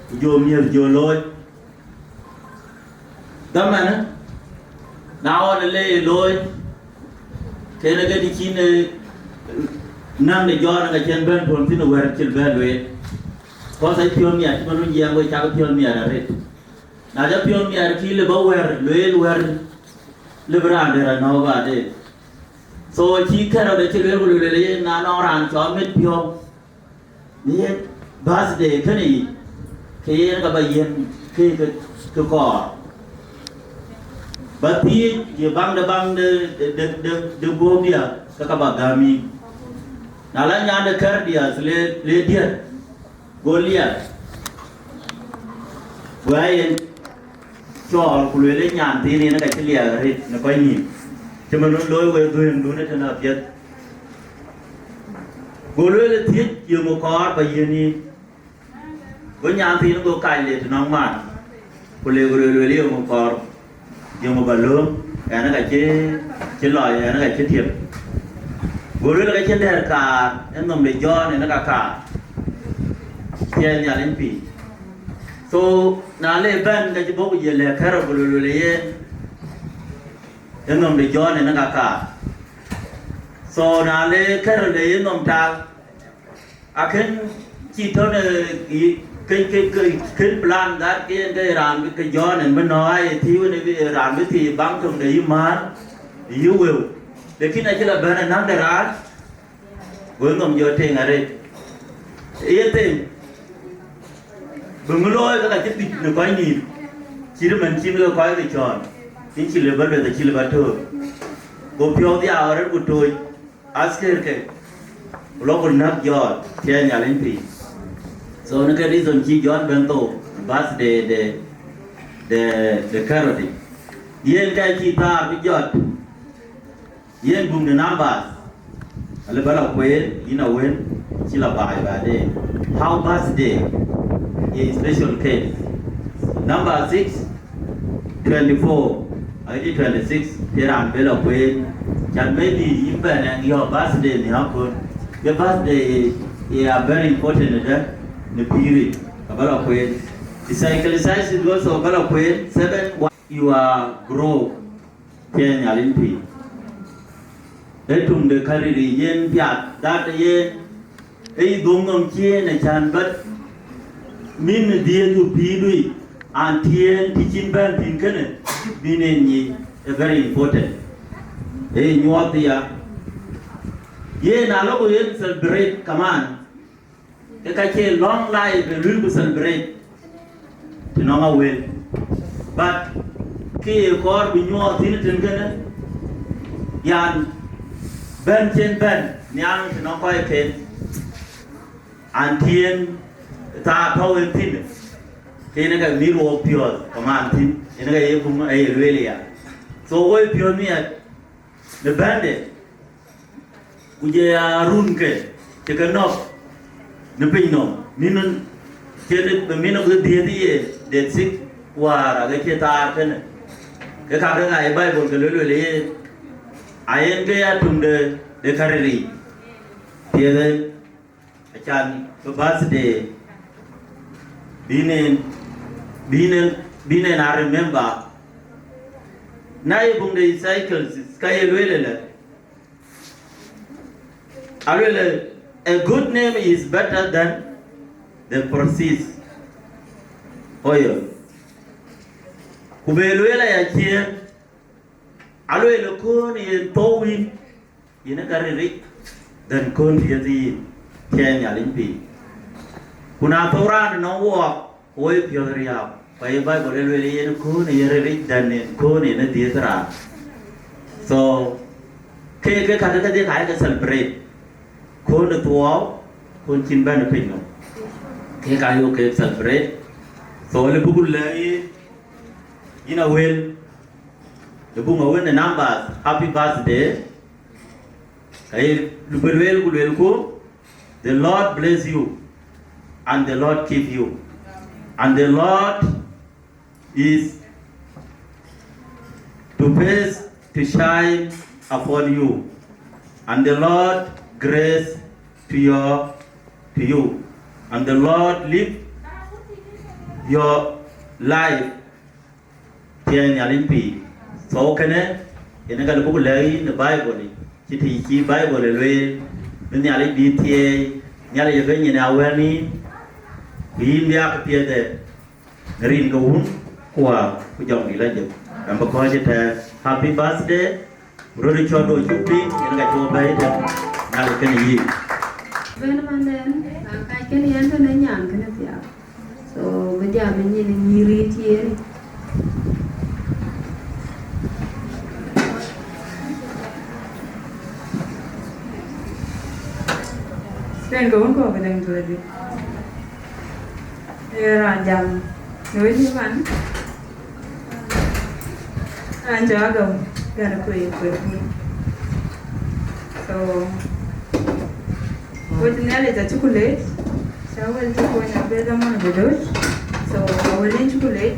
ku jɔ miëth jɔ looi. Dhamɛn, na ɣɔn le ye looi, kënë ke të cïn, eh, näŋ de John ka cïn bɛ̈n tuɔ̈n thïn wɛ̈t cï bɛ̈n lueel. Kɔc aa piɔ̈n miɛt, cï man wun jiɛɛm wek cak piɔ̈n miɛt arëët. Na jɔ piɔ̈n miɛt kï lë bä wɛ̈t, lueel wɛ̈t, lë bï raan dɛ̈t anɔ̈k baden. So, cï Herod acï lueel ku lueel yen na nɔŋ raan cɔl mit piɔ̈u. Në yen birthday kënë yic, ke yen ka ba yiën ke, ke, ke kɔɔr. Ba thiëëc ye baŋ de, baŋ de, de, de, de, de guöpdiɛ̈, ke ka ba gäm yïn. Na la nyan de Herodias le, le diɛ̈t, go liɛl. Go ya yen cɔɔl ku lueel ë nyan thiin yen ka cï liɛɛk arëët në kɔc nïïm, cï man wën looi wek dhuëëŋdun ëtënë apiɛth. Go lueel ë thiëc yeŋö kɔɔr ba yiën yïn. Go nyan thiin go kac le tënɔŋ man, ku le ku lueel, lueel yeŋö kɔɔr, yeŋö ba lööm, ɛn ka cï, cï lɔc, ɛn ka cï tiep. Go lueel ka cïn dɛ̈t kaar, ë nhom de Jɔn yen ka kaar. Thiɛɛi Nhialic piny. So, na le bɛ̈n, ka cï bɔ̈ ku jël lɛ̈k Herod ku lueel, lueel yen, ë nhom de Jɔn yen ka kaar. So, na le Herod le yen nhom tak, akën cï tɔ̈ në, kën, kën, kën, kën plan that ke yen ke raan bï ke Jɔn yen bï nɔ̈k, aye thiëëu në bï raan bï thiëëc baŋ töŋ de yï määr, yï wëu. Lakin acï la bɛ̈n ë näŋ de raan, go nhom jɔ teŋ arëët. Ye them, bï ŋö looi ke ka cï pic në kɔc nïïm, cït ëmën cïn ke kɔc ke cɔɔl, cïn cï lëu bä lueth, acï lëu bä tööc. Go piɔ̈u dhiau arëët ku tooc askërke, ku lɔ ku näk Jɔn, thiɛɛi Nhialic piny. So, në ke reason cï Jɔn bɛ̈n thou, birthday de, de, de Herod. Yen ka cï thaar bï jɔt, yen buŋ de Numbers, alë bä la kueen, yïn awën, cï la baai baden. How birthday ye special case. Number six, twenty-four, aɣet twenty-six, ke raan bë la kueen. Can maybe yïn bɛn ɛn yɔ̈ɔ̈k birthday në akön. Ke birthday ye, ye a very important ëdë në pïïr yic, ka bä la kueen. Ecclesiastes also bä la kueen, seven, you are grow. Thiɛɛi Nhialic piny. Ee töŋ de käril yen piath, that yen, ee yï dhuɔ̈ŋ nhom ciëën ë cän bät min dhiëëthdu pïïrdu yic, an, tiëëŋ të cïn bɛ̈n thïn kënë, bï yen nyic, ee very important. Ee nyuɔɔth ya. Yen alɔku yen celebrate kaman. Ke ka cie long life ë luel ku celebrate të nɔŋ Awel. But kë ye kɔɔr bï nyuɔɔth thïn tën kënë, yan bɛ̈n cïn bɛ̈n nhial të nɔŋ kɔcken, an tiɛn thaar tɔ̈u en thïn, ke yen ka mïr wok piɔ̈ɔ̈th kamaan thïn, yen ka ye bum aye lueel ya. So woi piɔ̈ɔ̈th miɛt në bɛ̈nde, ku jɔ ya run ke cï ke nɔ̈k në piny nɔm, min cïn bï min ke dhiëëth ye deet thik, wäär ake cï thaar kënë. Ke ka ke ŋa ye Baibol ke luel, luel ye, ayen ke ya tuŋ de, de kariric. Piɛthë, acan bï birthday bï nen, bï nen, bï nen a remember. Na ye buŋ de Ezekiel, ka ye lueel ëlë, alueel, a good name is better than the precious oil. Ku be lueel aya ciëën, alueel, köön yen thou yïn, yen ë ka riric, then köön dhiëth yïn, thiɛɛi Nhialic piny. Ku na thou raan nɔŋ wɔɔk, woi piɔ̈ɔ̈th riääk. Ku aye Baibol ë lueel yen köön ë ye riric than yen köön yen ë dhiëëth raan. So ke, ke ka ke kedhie ka ye ke celebrate. Köön ë thuɔɔu, köön cïn bɛ̈n ë piny nɔm, ke ka yok ke celebrate. So le buk lɛ̈k yïn, yïn Awel, le buk Awel në numbers, happy birthday. Ka ye bï lueel ku luelku, the Lord bless you, and the Lord keep you, and the Lord is to face to shine upon you, and the Lord grace to your, to you, and the Lord live your life thiɛɛi Nhialic piny. So kënë yen ka lëu buk lɛ̈k yïn në Baibol yic, cï të cï Baibol ë lueel, bï Nhialic bï thiɛɛi, Nhialic ë bɛ̈ny yen awɛ̈ɛ̈r nïïm, ku yïn bï aa këpiɛth ë rin ke wun ku Wä ku Jɔŋdït Lajik. Ɣɛn bï kɔ̈ɔ̈c ëtɛ̈ɛ̈n. Happy birthday. Röt cɔl do cuk piŋ, yen ka cuk bɛ̈ɛ̈i tɛ̈n, Nhialic kenë yï. Bɛ̈n man ɛn, aa, kac kënë yɛn tënë nyan kënë thiaak. So, bï jam ë nyin ë nyïïr yic yen. Rin ke wun kɔ̈k ë dɛ̈ŋ tuethi. Ee raan jam në wël yï man. Raan cɔl Agam, gɛ̈n kueer, kueer piny. So, wec Nhialic acuk leec, cä wël cï kuɔny abëëth amɔn bï dööc. So, awël yïn cuk leec.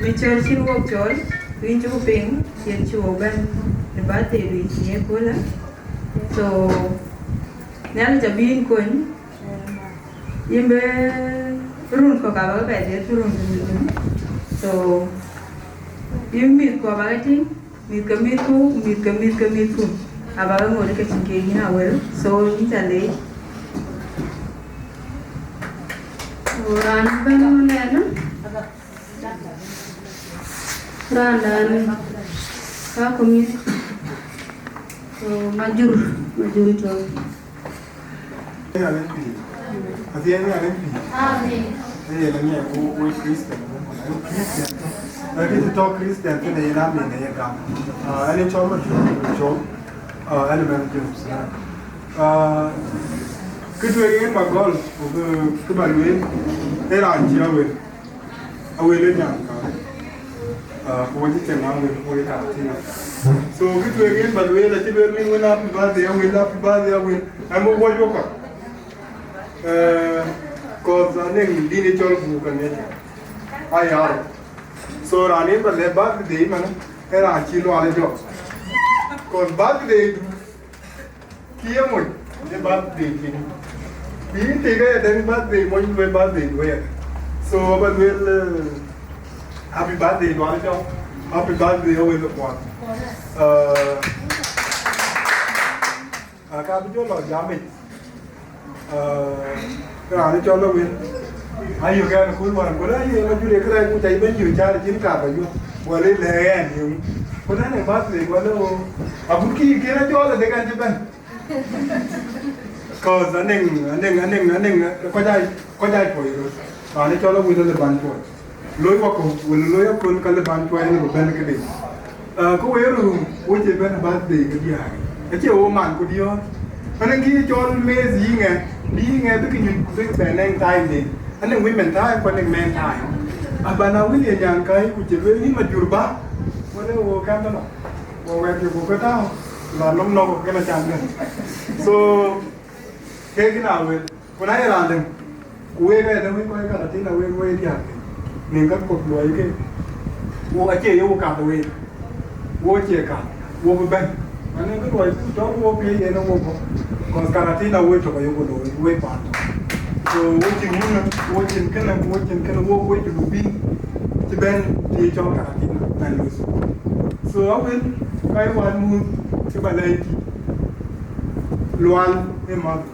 Mïth cɔl cïn wok cɔl, ku yïn cuk piŋ, yen cï wok bɛ̈n në birthday du cï ye köölë. So, Nhialic abï yïn kony, yïn bï run kɔ̈k abä ke bɛ dhiëth run run. So, yïn mïthku abä ke tïŋ, mïth ke mïthku, mïth ke mïth ke mïthku, abä ke ŋot ke cïn ke yïn Awel. So, yïn ca leec. Ku raan bɛ̈n ënɔɔnë, raan dan ka community. So, Majur, Majur Tɔ̈. Amen. Amen. Amen. Amen. Amen. Lakini tɔ̈ Christian kënë yen amen ë ye gam. Ah, ɛn ë cɔl Majur, cɔl, ah, ɛn ë bɛ̈n James. Ah, kë tueŋ yen ba gɔl, ku kë, kë ba lueel, ee raan cï Awel. Awel ë nyan ka. Ah, ku wek cï cieŋ Awel, ku wek ka tïŋ. So, kë tueŋ yen ba lueel, acï lueel min wën happy birthday Awel, happy birthday Awel. Ɛn bï wuɔc wok kɔc. Eh, cause anɔŋ dïn ë cɔl buk ka ŋiɛc. Ayar. So, raan yen ba lɛ̈k birthday man, ee raan cï lual ë jɔk. Cause birthday du, kë ye moc, ë birthday cïn. Bï yïn tëëk aya tɛ̈n birthday moc, lueel birthday du aya. So, aba lueel, eh, happy birthday, lual ë jɔk. Happy birthday, Awel ë kuan. Eh, Aa, ka bï jɔ lɔ jam yic. Aa, raan ë cɔl Awel. Ayök ɛn ë kööl wään, ku lë, aye Majur ye kërɛɛc ku ca yï bɛ̈n yök, cä cïn kaar bä yök. Wälë lɛ̈k ɛn yök. Ku lë, në birthday, wälë ɣöö. Agut kï kën ë cɔɔl ë dek ɛn cï bɛ̈n. Cause anëŋ, anëŋ, anëŋ, anëŋ, kɔc aa, kɔc aa tuɔɔc röt. Raan ë cɔl Awil alë bän tuɔɔc. Loi wakɔ̈u, wala loi akön ka lë bän tuɔɔc, alë bï bɛ̈n këde. Ah, ku wek röör, wo cie bɛ̈n birthday ke diäär. Acie wo man ku diɔ̈ɔ̈r. Anëŋ kë cɔl meth yï ŋɛ, bï yï ŋɛ bï kë nyuc ku bï bɛ̈n nɛŋ time den. Anëŋ women time ku anëŋ men time. Abän Awil ye nyan kai ku cï lueel yïn ma jur bä. Wala wo kɛn tënɔ. Wo wɛ̈t yï ku ke tääu. La nɔm nɔm kën a can kën. So, kek kën a wel. Ku na ye raan däŋ, ku wek ë däŋ wek kɔc Karatina wek wek diäk, nïn ka kɔ̈k luɔi ke, wo acie ye wo kat wek, wo cie kat, wo bï bɛ̈n. Anëŋ kë luɔi ku tɔ̈ wo pïï yen wo bɔ̈, cause Karatina wek tök aye wo looi, wek paan tök. So wo cïn wun, wo cïn kënë, wo cïn kënë, wo wek tök bï cï bɛ̈n të ye cɔl Karatina bɛ̈n looi. So Awil, ka ye wal muth cï ba lɛ̈i tït, Lual ë madhu.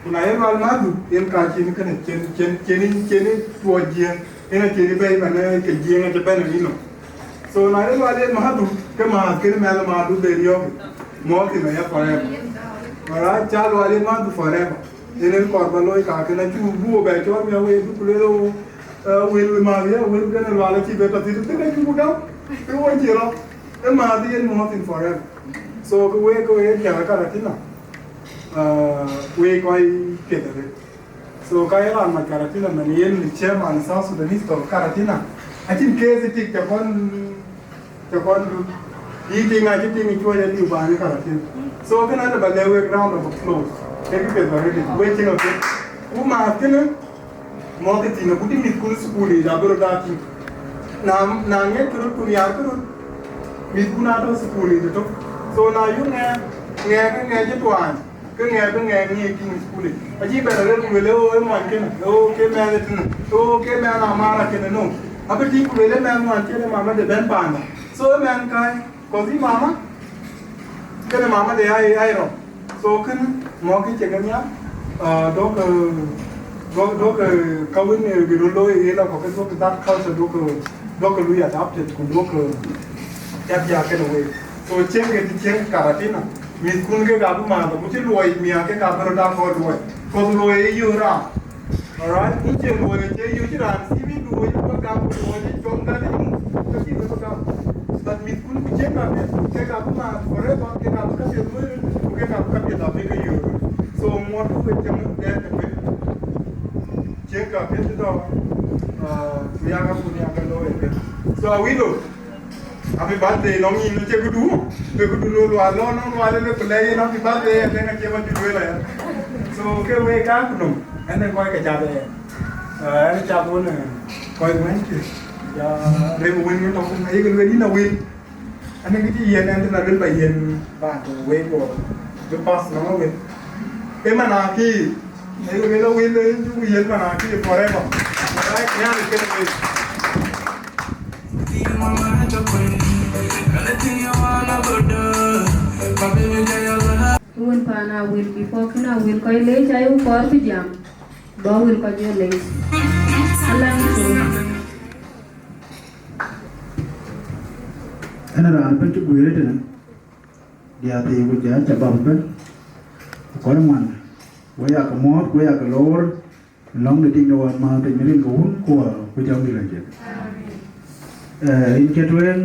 Ku na ye Lual madhu, yen ka cïn kënë, cïn, cïn, cïn, cïn tuɔɔc Jiëëŋ, yen acïn bɛ̈i man, eh, ke Jiëëŋ acï bɛ̈n ë yïnɔ. So na ye Lual yen madhu, ke maath kënë mɛl madhu de riɔ̈ɔ̈k, mɔ̈ɔ̈th thïn aya forever. Alright, ca Lual yen madhu forever. Yen en kɔɔr ba looi ka kënë, acuk bï wo bɛ cɔɔl miäk wei bï ku lueel wo, eh, wël madhu ya, wël kënë Lual acï bɛ tɔ̈ thïn, thïn acuk gam, ke wo cï rɔt, ë madhu yen mɔ̈ɔ̈th thïn forever. So ke wek, ke wek diäk Karatina. Ah, wek kɔc piɛth arëët. So ka ye raan mac Karatina man yen chairman South Sudanese tɔ̈ Karatina. Acïn case tik ca kɔn, ca kɔn dut. Yï tiŋ acï tiŋ cuɔc aliu bäny Karatina. So kënë alë ba lɛ̈k wek round of applause. Ke kë piɛth arëët, wek cïn apiɛth. Ku maath kënë, mɔ̈ɔ̈th thïn, ku dï mïthkun ë thukul yic abï röt aa tïŋ. Na, na ŋiɛckï röt ku nhiaarkï röt, mïthkun aa tɔ̈ thukul yic ëtök. So na yök ŋɛk, ŋɛk, ŋɛk cï tuany, ke ŋɛk bï ŋɛk ŋiɛc tïŋ ë thukul yic. Acï bɛ̈n arëët ku lueel, ee ɣo ë muɔny kënë, ee ɣo ke mɛnh ë tënë, ee ɣo ke mɛnh amara kënë, no. Abï tïŋ ku lueel ë mɛnh muɔny kënë, mama de bɛ̈n paanda. So ë mɛnh käi, cause yï mama, kënë mama de ai, ai rɔm. So kënë mɔ̈ɔ̈k kë cï ke nhiaar, ah, duɔ̈kkë, duɔ̈k-, duɔ̈kkë ka wën, eh, bï röt looi ë la kɔ̈k, ke duɔ̈kkë that culture, duɔ̈kkë, duɔ̈kkë lui adapted, ku duɔ̈kkë, eh, cak ya kënë week. So cieŋkë të cieŋ Karatina, mïthkun kek abï maath, ku cï luɔi miäk kek abï röt aa kɔɔr luɔi. Cause luɔi ë yöör raam. Alright, ku cieŋ luɔi ë cie yöör cï raan thiëëp yïn luɔi ë bä gam, ku luɔi ë cɔm gät ë yïn, ke cï röt bä gam. But mïthkun ku cieŋ ka piɛth, kek abï maath forever, kek abï ka piɛth luɔi röt, ku kek abï ka piɛth abï ke yöör röt. So ŋuɔt ku wek cieŋ dɛɛr ke pek. Cieŋ ka piɛth tɔ̈, ah, ku ya ka kun ya ka looi ë piɛth. So Awilo, happy birthday, nɔŋ yïn, acie këdu, ke këdu nu Lual, lɔ nɔŋ Lual ënë ku lɛ̈k yïn happy birthday, and then acie wä cï lueel aya. So ke wek ka ku nɔm, ɛn ë kɔc ke cath aya. Ah, ɛn ë cath wën, eh, kɔc wën kë, ya rem wën ŋö tɔ̈ kun, ayek lueel yïn Awil. Ɛn ë kë cï yiɛ̈n ɛn tënë Awil ba yiɛ̈n raan tök wek kɔɔr, bï pass nɔm Awil. Ë man akï, ayek lueel Awil, ë cuk yiɛ̈n man akï forever. Right, nhial kënë wek. Wun pan Awil, before kën Awil kɔc leec, ayek kɔɔr bï jam, bä Awil kɔc jɔ leec. Alang col. Ɛn raan ëbën cï guiir ëtënë, diäär thii ku jɔ shabab ëbën, ku kɔc ŋuan, wek aa ke muɔ̈ɔ̈th, wek aa ke loor, lɔ̈ŋ de tiŋ de wämääth piny rin ke wun ku wäär ku jam de lɔ jek. Eh, rin cï tueŋ,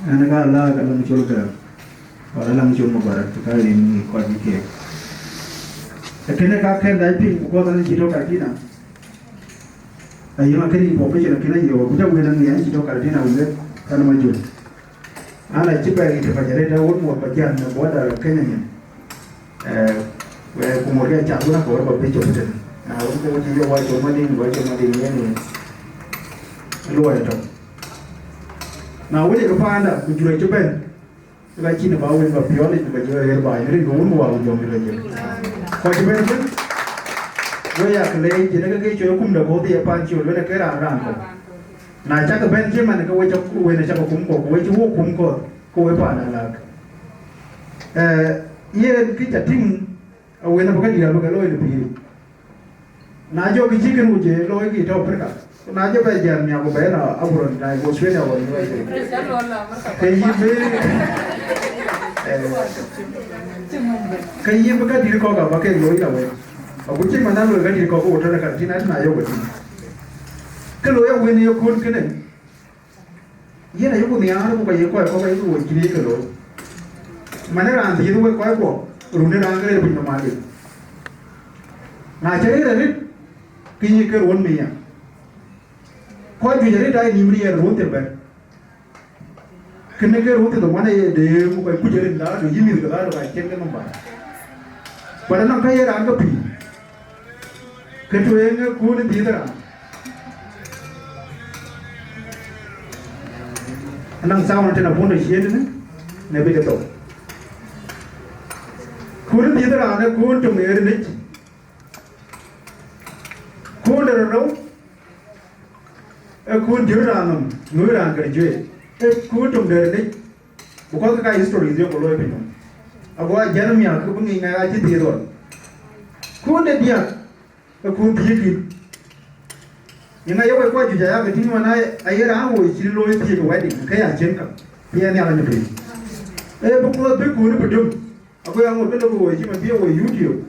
ɛn ka la ka laŋ col ke, wala laŋ col Mubarak, ka rin kɔc kek. Ee kënë ka kɛn dac piŋ, ku kɔc an cï tɔ̈ Karatina. Ayï ma kënë information akën ayï, ku jɔ wël an cï tɔ̈ Karatina wël, kan ma jol. Ana cï bɛ ɣet ë pacärë tɛ̈ wun muɔ̈th ba jän në border Kenya nyin. Eh, we ku muɔ̈th ya cath wun akɔɔr ba bï cop tënë. Na wun ke wun cï yök wa cop madïŋ, wa cop madïŋ yen ë luɔi tök. Na wun ye ke paanda ku jurë cï bɛ̈n, ke ka cïn ba wun ba piɔl yic, ba jɔ ɣer baai, rin ke wun wa ku jɔŋ rëc. Kɔc cï bɛ̈n ëbën, we ya ke leec, cïn ke ke cuɔ̈i kum de both ye pan col, wën ë ke raan raan kɔ̈k. Na cak bɛ̈n cï man ke we cak, wën ë cak kum kɔ̈k, we cï wok kum kɔ̈th, ke we paan alak. Eh, yen kë ca tïŋ, awën abï ke diäär bï ke looi në pïïr. Na jɔ kë cï kën ku jë looi kë tɔ̈ Africa. Ku na jɔ bɛ jam nya ku bɛ la abroad, na Australia wala U S A. Ke yï bï, eh, Ke yïn bï ka dït kɔ̈k aba kek looi la wei. Agut cï man a looi ka dït kɔ̈k ke wo tɔ̈ ka tïn atïn ayök wei. Ke looi awën ye kun kënë. Yen ayuku nhiaar ku ka ye kɔc kɔ̈k ayuku woi cïn ye ke looi. Man ë raan dhiëth wek kɔc kuɔ, run ë raan ke rëër piny nɔm adï. Na cä rëër arëët, ke yï ke ruɔ̈n mia. Kɔc juëc arëët aa ye nïïm riɛɛr ruɔ̈n thil bɛ̈n. Kënë ke ruɔ̈n thil ŋuan aye deem ku kɔc kuc arëët la du yï mïth ke la du ka cïn ke nɔm baai. But anɔŋ ka ye raan ke pïïr. Ke tueŋ ë kun ë dhiëth raan. Anɔŋ sound tën abun de ciëën në, në bï ke thou. Kun ë dhiëth raan ë kun töŋ ë rinic. Kun de rou, ë kun jur raan nɔm, nu raan kë juëc. Ë kun töŋ de rinic. Because ka history dhiɔ̈k ku looi piny nɔm. Ago a jɛn miak ke bï ŋic ŋɛk acï dhiëth ɣɔn. Kun de diäk, ke kun thiëëk kïn. Yïn ŋa ye wek kuac juëc aya ke tïŋ man aye raan woi cï looi thiëëk wedding, ke ya cïn ka. Piɛn nhial anyï piny. Ee bï kuɔth bï kun bï döm. Ago ya ŋot ke lok woi cï man bï woi YouTube.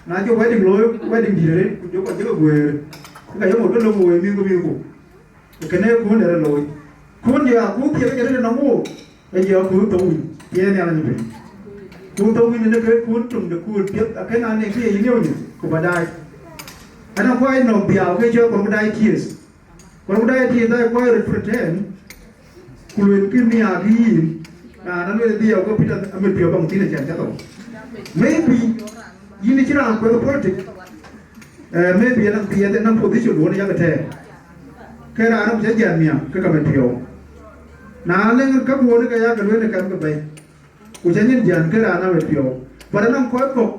Na cï wedding looi, wedding dït arëët, ku jɔ kɔc jëkë guëër. Ku ka ye ŋot ke lok woi mïthku mïthku. Kënë kun de rɔt looi. Kun jɔ ya kun thiëëk ke rëët nɔm wook. Ë jɔ kun thou wïn, piɛn nhial anyï piny. Kun thou wïn ënë ke kun töŋ de kun piɛth, akën an, ee kë ye yïn yöönyë, ku ba daai. Anɔŋ kuany nɔm dhiau ke cɔl crocodile tears. Crocodile tears aa kuany röt pretend, ku luelkï nhiaak yïn, raan aluel dhiau ke Peter amit piɔ̈u baŋ thïn acän cä thou. Maybe yïn cï raan kuɛth politic, eh, maybe anɔŋ piɛth, anɔŋ position duɔ̈n yak tɛɛr. Ke raan ku cä jam miäk ke ka mit piɔ̈u. Na leŋ ka kuɔɔn ke yak lueel ë kam ke bɛ̈i. Ku cä nyin jän ke raan amit piɔ̈u. But anɔŋ kɔc kɔ̈k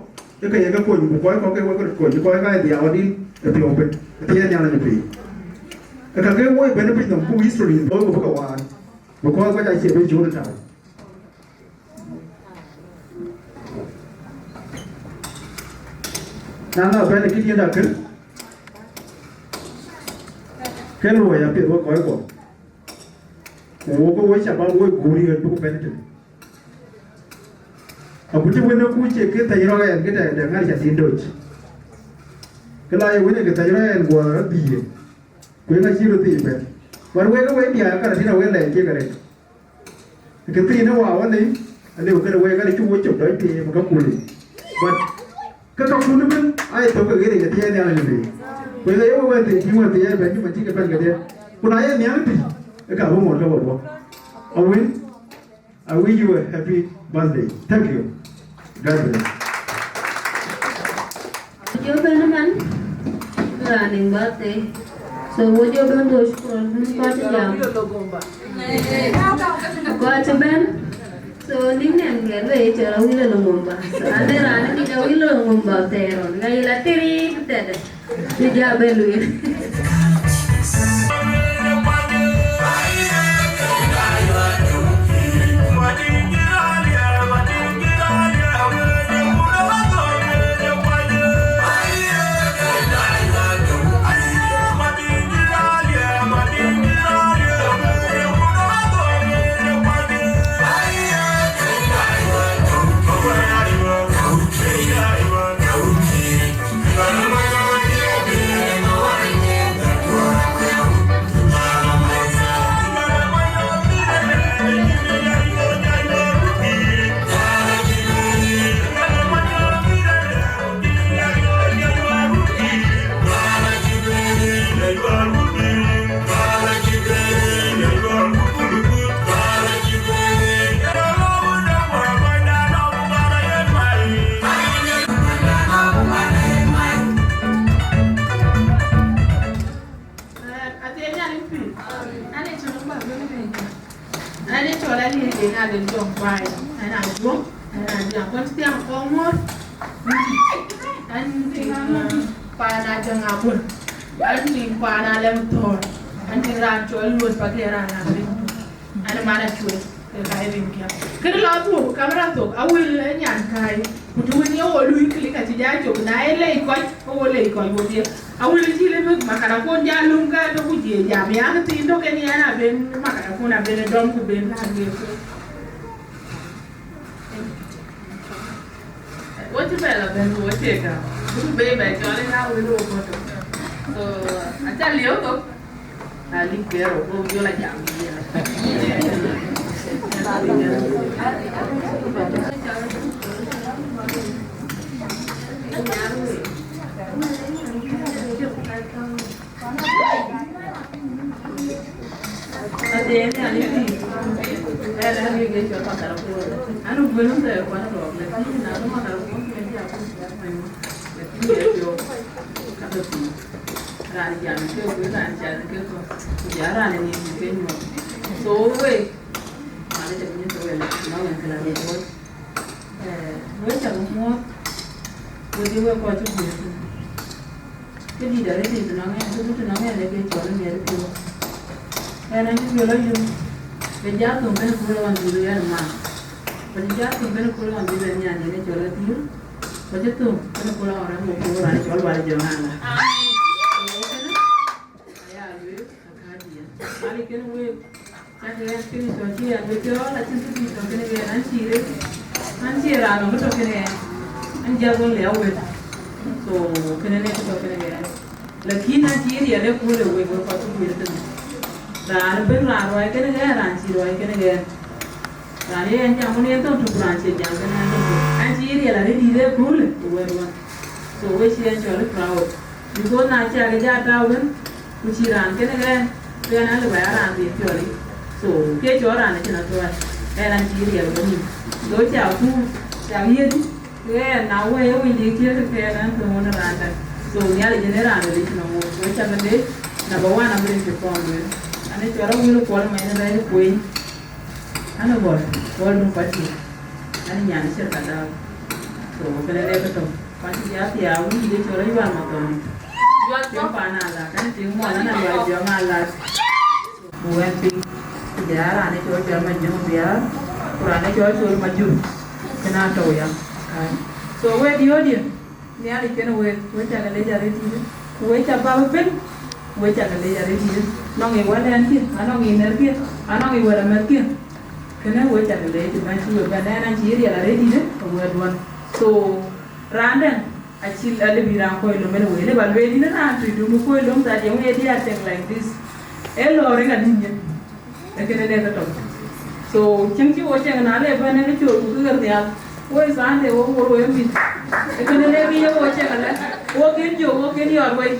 ë ke ye ke kony, ku kɔc kɔ̈k ke wek röt kony, kɔc ka ë dhiau adï ë piɔ̈u piny, ë piɛn nhial anyï piny. Ë ka ke woi bɛ̈n piny nɔm ku history looi ku bï ke waar. Because kɔc acie bï cuut ë tau. Na la bɛ̈n ë kït yen akën, ke luɔi apiɛth wek kɔc kuɔ. Ku wok ke woi shabab woi guur yen bï ku bɛ̈n tënë. Agut cï wën ë kuc cie kë thɛc rɔt ɛn, kë tɛ̈ dɛ ŋär ca thin döc. Kë la ye wën ë kë thɛc rɔt ɛn guɔ rɔt bïï yen. Ku yen acï röt thii bɛ̈n. Wär wek ë wek diäär Karatina wek lɛc kek arëët. Kë thiinë wa wä lei, alëu këde wek kɛn cuk wecök dɔc piny ë ka kul yic. But ke ka kun ëbën aa ye thök ke ɣeric athiɛɛi nhial anyï piny. Ku yen aye wek wɛn thii, tiŋ wɛn thii ë bɛ̈n cï man cï ke bɛ̈n kedhie. Ku na ye nhial tïc, ë ka bï ŋuɔt ke wä bɔ̈. Awën, I wish you a happy birthday. Thank you. God bless. Jɔ bɛ̈n man, raan in birthday. So wo jɔ bɛ̈n do shukran, bɛ̈n kɔc jam. Kɔc bɛ̈n. So niŋ nɛn gɛ̈t we cɔl Awilo Lumumba. So ane raan in Awilo Lumumba thɛɛr ɣɔn. Ŋa yï la tiri tɛ̈dë. Bï ja bɛ lueel. Athiɛɛny Nhialic pïïr. An ee cïn bä bɛ̈n piny. An ee cɔl Aliëëc Deŋ Alel Jɔŋ Kuai. An a Juɔŋ, an a Jiaŋ, kɔn cï thiaŋ kɔŋ ŋuɔ̈r. An tiŋ paan a Jɔŋ Abun. An tiŋ paan a Lɛm Thɔɔr. An tiŋ raan cɔl Luɔt Pakiɛɛr raan a Lɛm Thɔɔr. An man a cuet ke ka ye rin kiɛ̈m. Kën la thuɔ̈k kam raan thok, Awil ë nyan kääi, ku të wën ye wo luui klik acï ja cök, na ye lei kɔc, ke wo lei kɔc wodhie. Awil cï lë bï microphone ja lum ka tök ku jie jam, ya kë thiin tök en yɛn aben microphone aben ë dɔm ku ben laar wek. Wo cï bɛ la bɛ̈n, wo cie gam. Ku bɛ bɛ cɔl ë na wën wo bɔ̈ tök. So, aca lieu thok. Na lik kero, wo jɔl a jam. Raan jam ke wek, raan cath ke kɔ̈k, ku jɔ raan ë ŋic ke nyuɔɔth. So, wek, manë cä bï nyuɔɔth wek, ku na wek ke la ŋic wek. Eh, wek cä ke muɔɔth, wek dï wek kɔc cï guiir thïn. Kë dït arëët dït tënɔŋ ɛn, kë dït tënɔŋ ɛn ee ke cɔl ë miɛt piɔ̈u. Ɛn, ɛn cï piɔ̈u lɔ yum, ke jɔ thöŋ kënë kööl ɣɔn dhil ɣɛn man. Ku jɔ thöŋ kënë kööl ɣɔn dhil ɣɛn nyan yen ë cɔl Athiir. Ku cï thöŋ kënë kööl ɣɔn rɛ̈m wo kööl raan cɔl Wal Jɔŋ Ala. Aya lueel, akädiɛ̈. Wal kënë week, cak ɣɛn kënë cɔl cï ɣɛn bï piɔ̈ɔ̈l, acïn kë dït tɔ̈ kënë ɣɛn, an cï rëër, an cï raan nɔm bï tɔ̈ kënë ɣɛn, an jal ɣöl le awël. So, kënë ne kë tɔ̈ kënë ɣɛn. Lakin an cï riɛl ë kööl ë wek, wek kɔc cï guiir tënë. Raan ëbën raan ruai kënë ɣɛn, raan cï ruai kënë ɣɛn. Raan ë ɣɛn jam wën yen thɔn tök, raan cie jam kënë ɣɛn thɔn tök. An cï riɛl arëët dït ë kööl ë wɛ̈t wën. So, we cï ɣɛn cɔl ë proud. Because na cä ke jɔ tääu wën, ku cï raan kënë ɣɛn, ke ɣɛn alë ba ya raan dhil piɔl yic. So, ke cɔl raan acïn athuɔɔc, ɣɛn an cï riɛl wën nïm. So, cä ku, cä ɣiëëdï, ke ɣɛn na wëi ë wëi lik thiëëk ke ɣɛn an thöŋ wën raan däŋ. So, Nhialic yen ë raan wël yic nɔm wok. So, cä ke leec, number one, am rin cï kɔn lueel. An ë cɔl awël kuɔl ma yen rɛ̈ɛ̈c kueny. An ë gɔl, gɔl dun kuac yic. An ë nyan ë cïr ka dau. So, kënë lek tɔ̈. Kuac yic athiaa, wun dït ë cɔl ë Yual Mathɔn. Yual Tiɔŋ pan Alak, an ë tiŋ muɔl, an ë Lual Jɔŋ Alak. Ku wɛn piny, ku jɔ raan ë cɔl Cɔl Majöŋ Biaar, ku raan ë cɔl Col Majur, kën aa tɔ̈u ya. Akai. So, we diöödiɛ̈, Nhialic kënë week, we cä ke lec arëët dït, ku we cä bäp ëbën, ku we cä ke lec arëët dït, anɔŋ ë wälɛnkiɛ̈, anɔŋ ë nɛ̈rkiɛ̈, anɔŋ ë wɛ̈t amɛ̈thkiɛ̈. Kënë we cä ke lec ëbën cï we bɛ̈n, ɛn an cï riɛl arëët dït, ë wɛ̈t duɔ̈n. So, raan dɛ̈, acï, alëu bï raan kɔc lom ënë wei, lëu ba lueel yïn raan tui dum ë kɔc lom that yeŋö ye diäär thing like this. Ee lɔ̈ɔ̈r ë ŋa dït nyin? Ee kënë lek tɔ̈. So, cïn cï wo cieŋ na le bɛ̈n ë col ku kë ɣer nhial. Woi Sunday wo wor wei mïth. Ee kënë lek ye wo cieŋ alë. Wo kën jɔ, wo kën yɔt wei.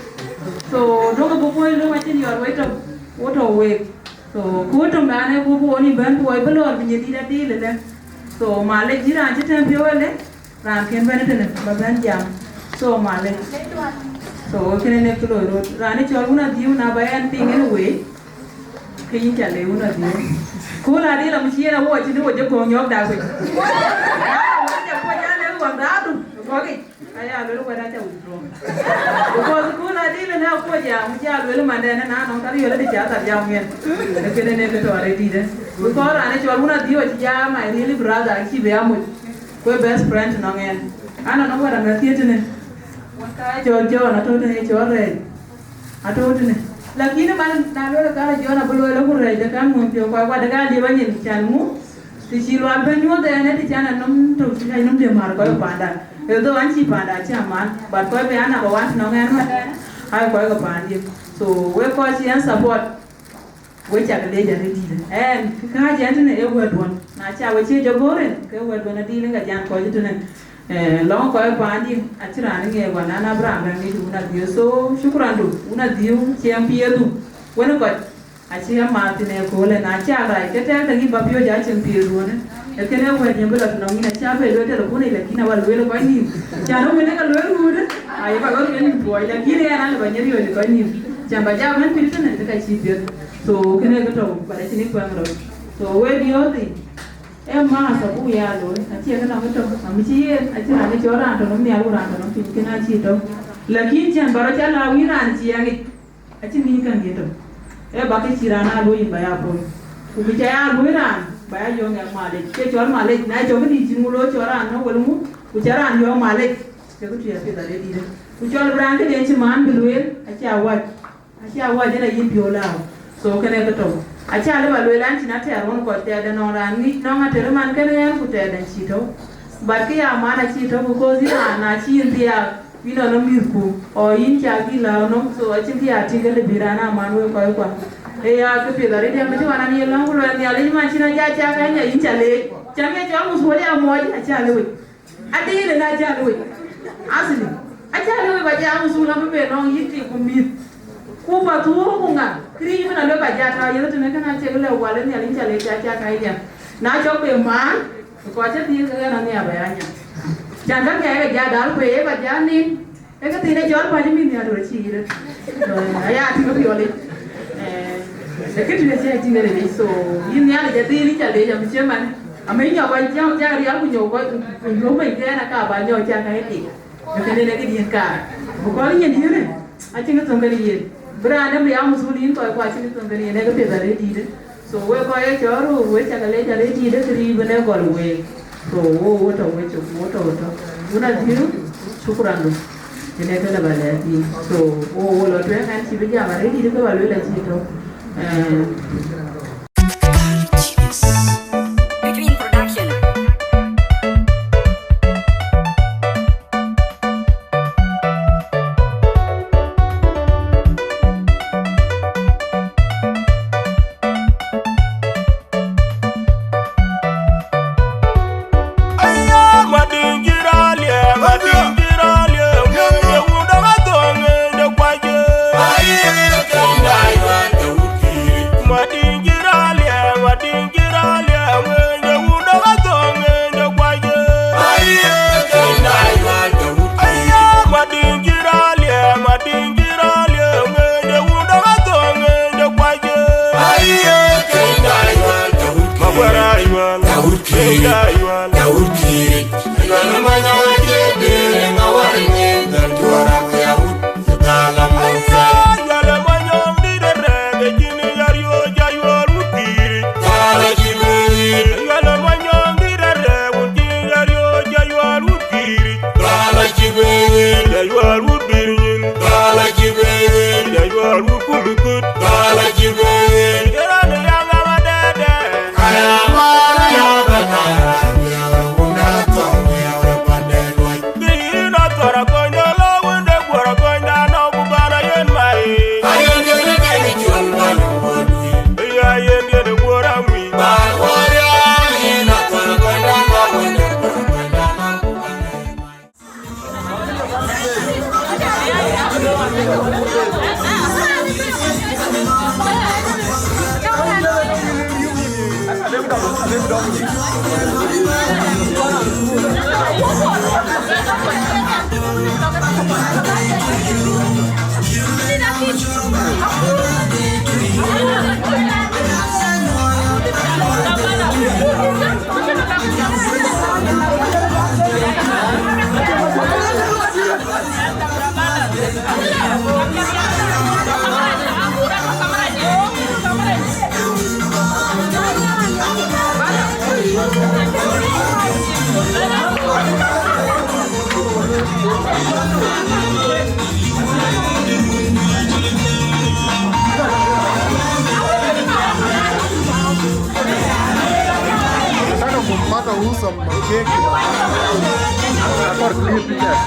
So, duɔ̈kkë bï kɔc lom acïn yɔt wei tɔ̈. Wo tɔ̈ week. So, ku tɔ̈ raan ë ku bï wo nï bɛ̈n ku woi bï lɔ̈ɔ̈r bï nyin dït adil ëlë. So, malec yïn raan cï tɛ̈m piɔ̈u ëlë. Raan kën bɛ̈n tënë ba bɛ̈n jam. So, malec. So, kënë ne kë loi rot. Raan ë cɔl wun adhiu na ba ɛn piŋ ënë wei, ke yïn cä le wun adhiu. Ku la dï la mu cï yen awuɔc cïn wɔ jɔ kɔ̈ɔ̈ŋ nyɔ̈ɔ̈k dak piny. Wɔ cä kuɔc aa le wɔ dhaadu. Gɔ̈k yic. Aya luel wɛ̈t acä withdraw. Because ku la dï le na kuɔc ya mu cä luel mandɛn na nɔŋ ka riɔl adï cä thar jam yen. Kënë ne kë tɔ̈ arëët dït. Because raan ë cɔl wun adhiu acï jam, my really brother, acï be amuc. Ku ë best friend nɔŋ ɛn. An, anɔŋ wɛ̈t amɛ̈th thiëëc tënë. Wɛ̈t ka cɔl John atɔ̈ tënë, cɔl Rɛɛc atɔ̈ tënë. Lakini man na luel ka John abï lueel ku Rɛɛc de kan ŋuɔ̈n piɔ̈u, kɔc kuat de ka liep anyin can ŋu? Të cï lual bɛ̈n nyuɔ̈th ɛn, ë të can anɔm tök cï kac nɔm de määr kɔc paanda. Although an cï paanda cï aman, but kɔc bï an number one nɔŋ ɛn mɛn ɛn, aa kɔc ke paandiɛ̈. So, wek kɔc cï ɛn support. We cä ke leec arëët dït. Ɛn, kë kääc ɛn tënë ee wɛ̈t duɔ̈n. Na cä we cie jɔ goor en, ke wɛ̈t duɔ̈n adïl ë ka jam kɔc tënë. Eh, lɔ̈ŋ kɔc paandiɛ̈, acïn raan ë ŋeer wään an Abraham bɛ̈n ŋic wun adhiu. So, shukran du, wun adhiu, ciɛɛŋ piɛthdu. Wën ë kɔc, acï amath tënë ëköölë, na cä rac, ke tɛ̈ɛ̈k tɛ̈ yï ba piööc acïn piɛth duɔ̈në. Ee kënë wɛ̈t yɛn bï lɔ tënɔŋ yïn, acä bɛ lueel telephone yic, lakin awä lueel ë kɔc nïïm. Cän ë wën ë ka lueel wuut, ayï ba ɣɔ̈r ke nïïm tuɔɔc, lakin ë ɣɛn an lë ba nyɛ riɔ̈ɔ̈c ë kɔc nïïm. Cän ba jam ɣɛn pïr tënë, të ka cï piɛth. So, kënë kë tɔ̈u, but acïn ë kuɛŋ rɔt. So, we diööth yic, ee math abuk ya looi, acie kë nɔŋ ë tök, amë cï yen, acïn raan ë cɔl raan tɔ̈ nɔm nhial ku raan tɔ̈ nɔm piny, kënë acï tɔ̈u. Lakin cän ba rɔt cä la wïn raan ciɛɛŋ yic, acïn ŋïny käŋ ye tök. Ee ba kë cï raan aa luöi yïn ba ya pɔ̈l. Ku bï cä ya luöi raan, ba ya yɔ̈ɔ̈k ŋɛk malec. Ke cɔl malec, na cɔk këdï cïn ŋu looi cɔl raan nɔ̈k wël ŋu, ku cä raan yɔ̈ɔ̈k malec, ke kë tui apiɛth arëët dït. Ku cɔl bï raan këden cï maan bï lueel, acï awäc. Acï awäc yen ayïn piɔ̈u lääu. So kënë kë tɔ̈u. Acä lë ba lueel an cïn atɛɛr ɣɔn kɔc tɛɛrden nɔŋ raan ŋic nɔŋ atɛr man kënë ɣɛn ku tɛɛrden cï tɔ̈u. But kë ya man acï tɔ̈, because yïn raan na cï yïn thiaak, yïn nɔn ë mïthku, or yïn cak yï lääu nɔm, so acïn kë ya tïŋ ke lëu bï raan a man wek kɔc kuan. Ee ya kë piɛth arëët, yɛn bï cï man an ye lɔ̈ŋ ku luɛɛl Nhialic man cïn aja cak anya yïn ca leec. Cam ye cɔl muthuɔl ya muɔɔc, aca lëu wec. Adï yïn ë na ca lëu wec. Asli, aca lëu wec ba jam muthuɔl abï ben nɔŋ yïk tik ku mïth. Ku path thuɔɔu ku ŋa, këriëëc ëbën aluel ba jat tääu yeth tënë kënë acie kë lëu wal ë Nhialic ca leec ca cak anya. Na cɔk be maan, kɔc cä dhil ke ɣɛn anhiar ba ya nya. Can ka ŋɛk ë jat dal ku ë ba jat nin, ë kë thiin ë cɔl päc ë mïth nhiar röt cï yït. Aya tïŋ ë piɔlic. Ë kë tïŋ ë cï tïŋ ë rëëc. So yïn Nhialic adhil yïn ca leec amï cï man. Amï nyɔk kɔc jam cak rial ku nyɔk kɔc ku nyuɔ̈k mec kɛn aka ba nyɔk cak ka ë tik. Ë kënë ë këdiën kaar. Bï kɔc nyin diënë, acïn kë thöŋ kënë yen. Bï raan dɛ̈ bï ya muthuɔl yïn kɔc ku acïn kë thöŋ kënë yen, ë kë piɛth arëët dïïtë. So wek kɔc ë cɔɔr röör, wek cak leec arëët dïïtë, kë riëëc bën ë gɔl week. So wo wo tɔ̈ wecök, wo tɔ̈ tɔ̈. Wun adhil, shukran. Kënë kënë ba lɛ̈k yïn. So wo wo lɔ tueŋ, ɛn cï bï jam arëët dïïtë, kë ba lueel acï tɔ̈. Eh, Between Production. Nataka kumpata uso mkeke. Akor clear picture.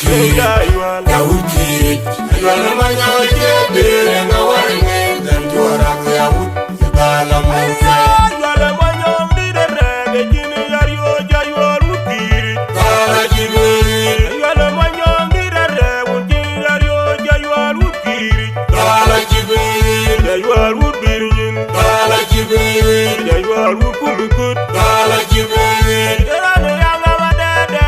Kïr, Ayual. Ya wut Kïr. Ayual ë Manyɔk cie dëër ë ŋa wär ŋeeny dhɛl juɔ̈ɔ̈r rak ya wut. Ye dhal amuk kë. Ayual ë Manyɔk dït arɛɛk ë cïn ya riɔ̈ɔ̈c Ayual wut Kïr. Dhal acï bï. Ayual ë Manyɔk dït arɛɛk wun cïn ya riɔ̈ɔ̈c Ayual wut Kïr. Dhal acï bï. Ayual wut bïr nyin. Dhal acï bï. Ayual wut kum bï kut. Dhal acï bï. Ë raan ë ya ŋa ma dɛdɛ.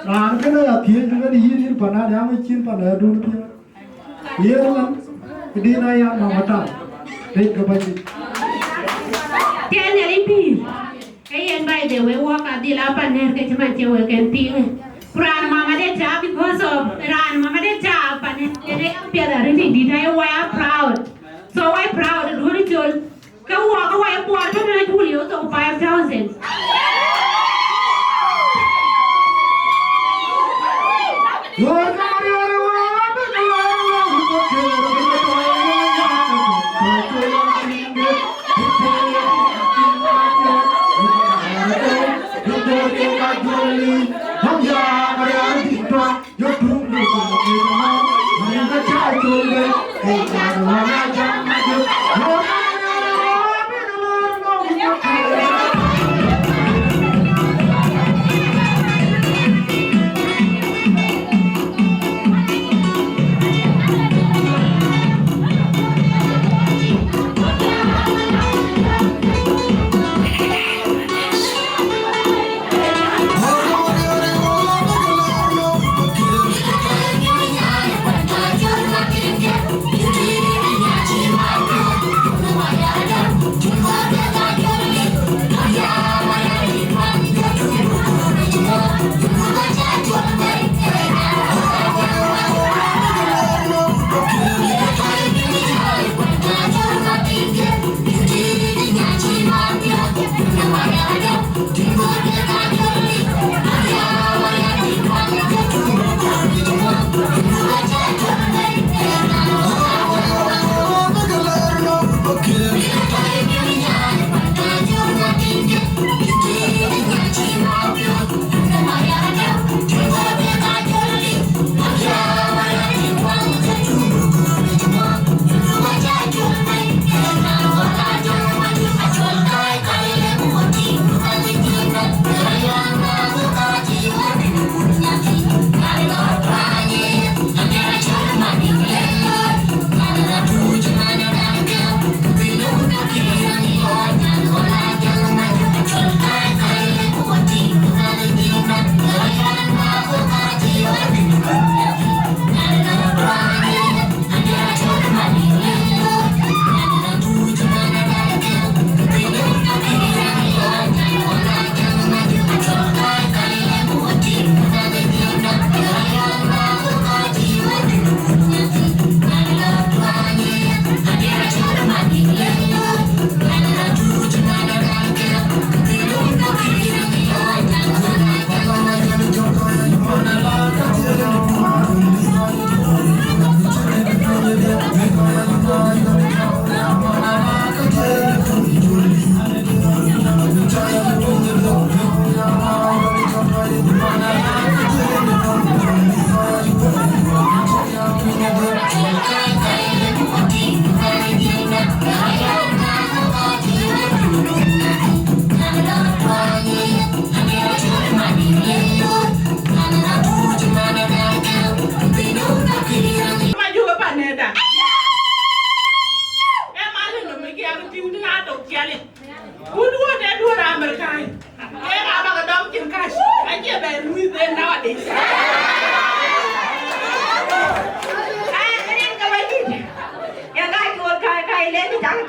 Raan kënë athiëëc, kënë yïn, yïn pan Adhiaŋ, cïn pan Adun thiëëc. Yen man, këdïn aya Mama Tam, rëc ke bäny. Tiɛɛl Nhialic pïïr, ke yen, by the way, wɔk adhil a panɛ̈r ke cï man cie wek en piŋ. Ku raan Mama de ta, because of raan Mama de ta panɛ̈r, yen ë piɛth arëtic dït, aye why are proud. So why proud, duɔ̈n col. Ke wɔk ke wai buɔɔr tɔ̈ tënë Julio thok five thousand.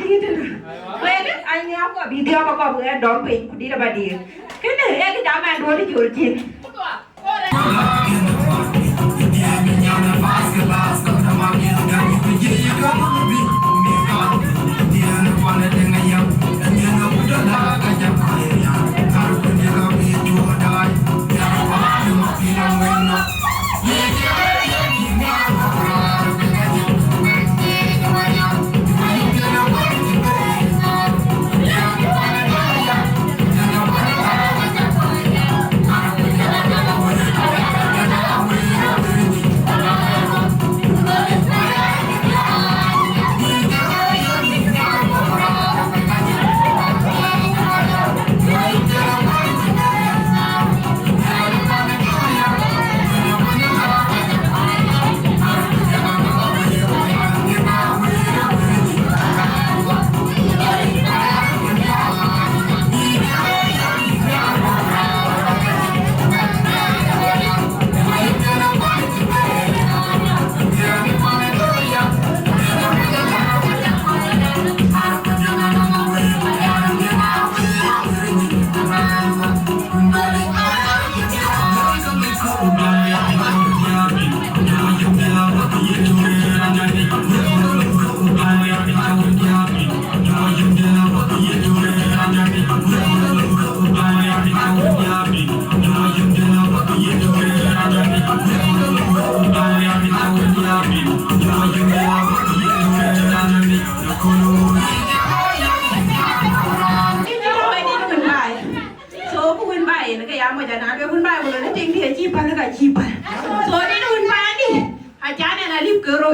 Wek, anhiaam kɔc bï dhiɔp akɔ̈k ɣɛn dɔm piny, ku dït aba diir. Kënë ee kë jam ɛn duɔ̈ɔ̈t col cin. So ku wën ba yen ke ya moc, ana luel wën ba yen, ku lɔ ni tiŋ dië cï päl ka cï päl. So nin wën ba ni, acan ɛn alip ke rou.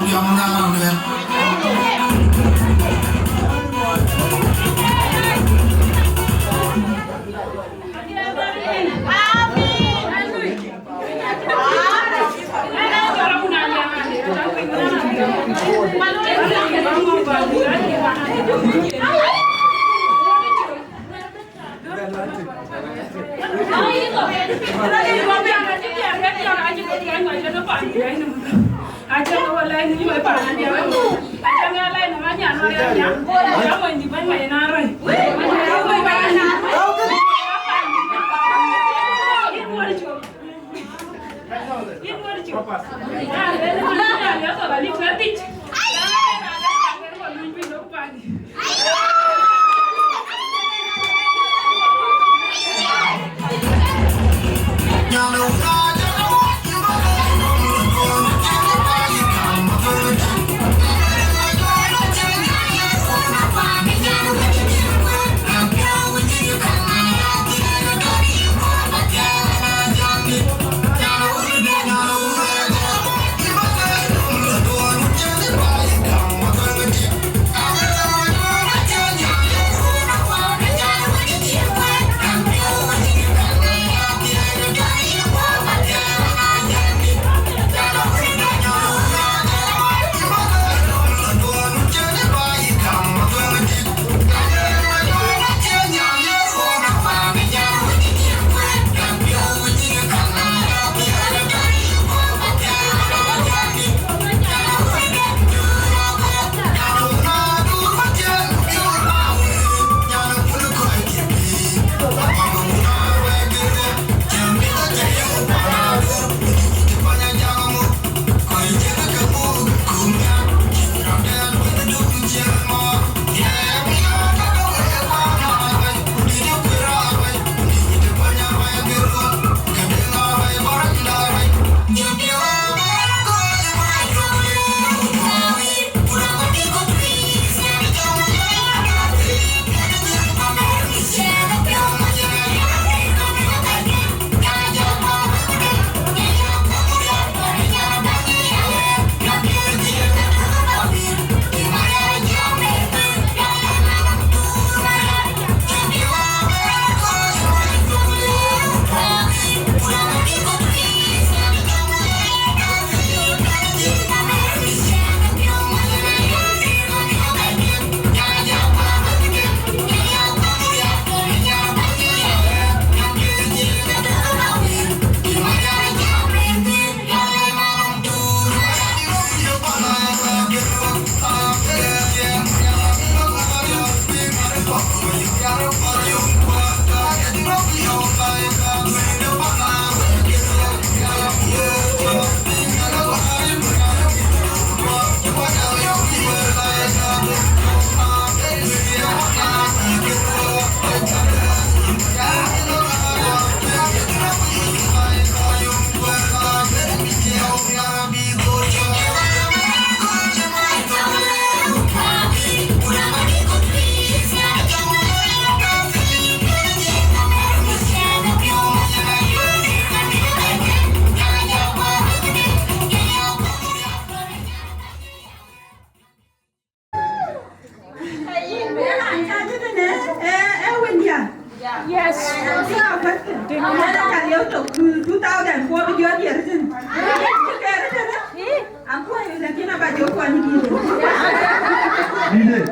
Yes. Ɣɛn ë ka liep thok two thousand four bï jɔt ye rït tën. Cï ke rït tën. Akuɔ̈c, lakin aba jɔ kuany dït. Dït.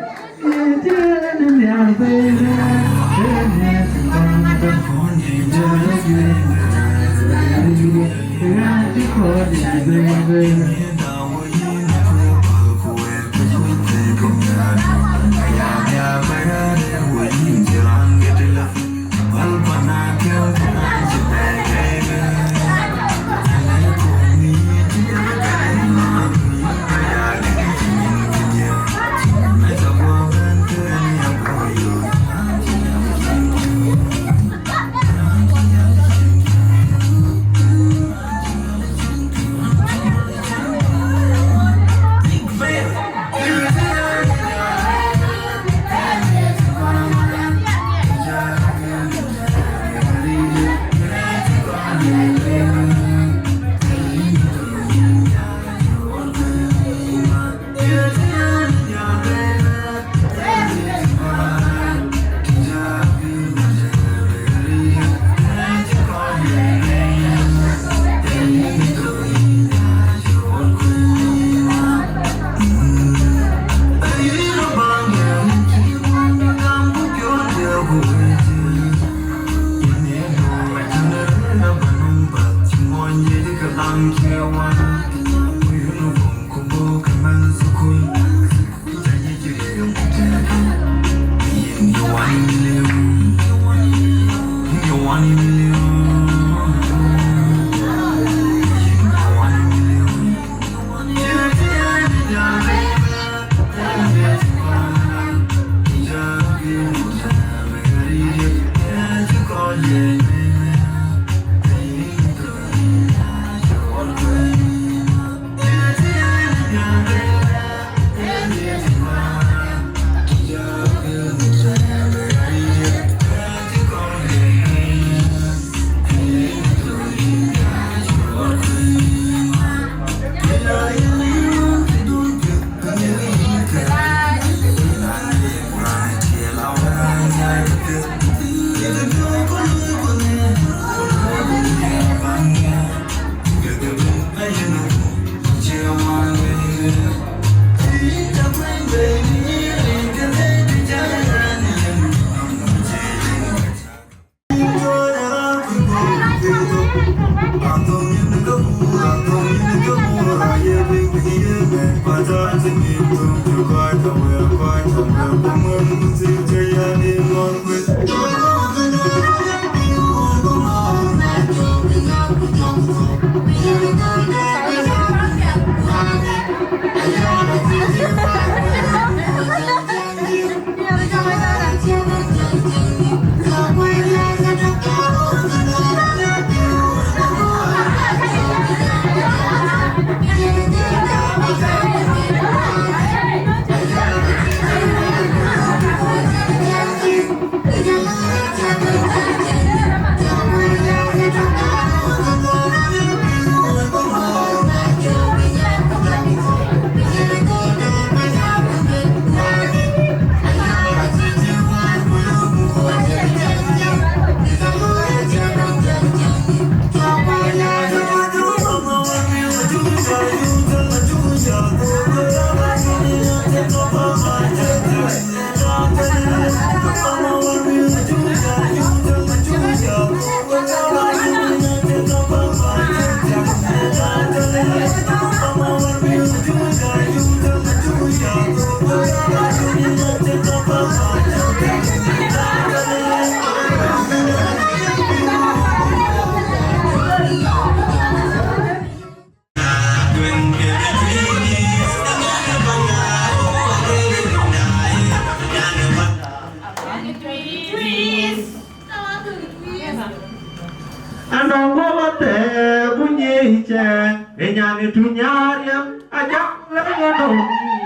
Andɔŋ guɔ bä thɛɛr ku nyic cɛɛŋ, ë nyani tuny ariɛm, ajak lɛ̈k ë nɔm,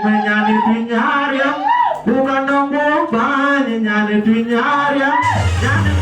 ë nyani tuny ariɛm, ku ka nɔŋ guɔ bäny, ë nyani tuny ariɛm, nyani.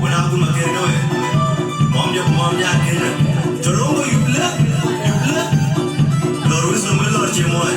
Wala kuma kene we. Mom dia, mom dia kene. Torongo, you black, you black. Lord Wisdom, we Lord Chemoy.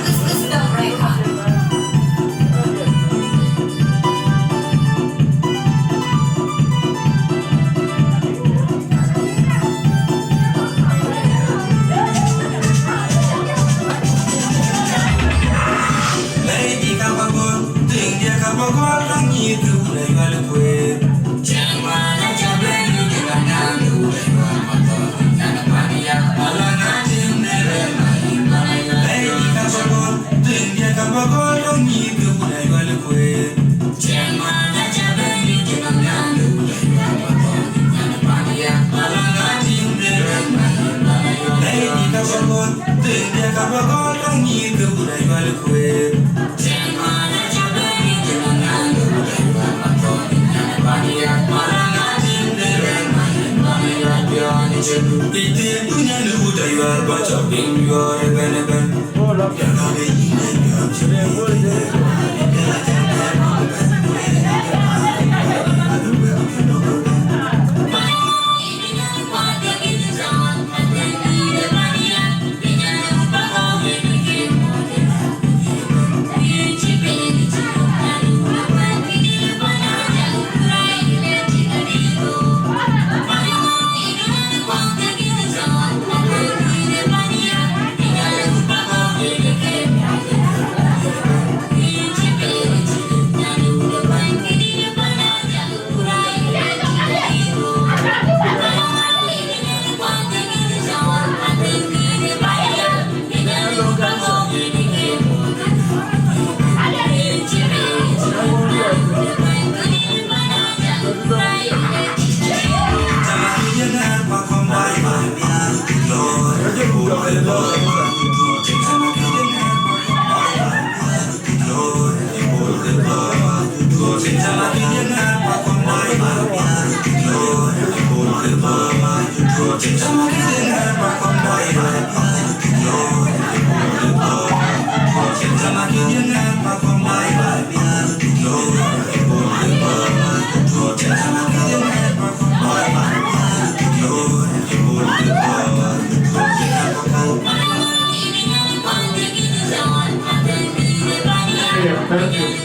Thank you.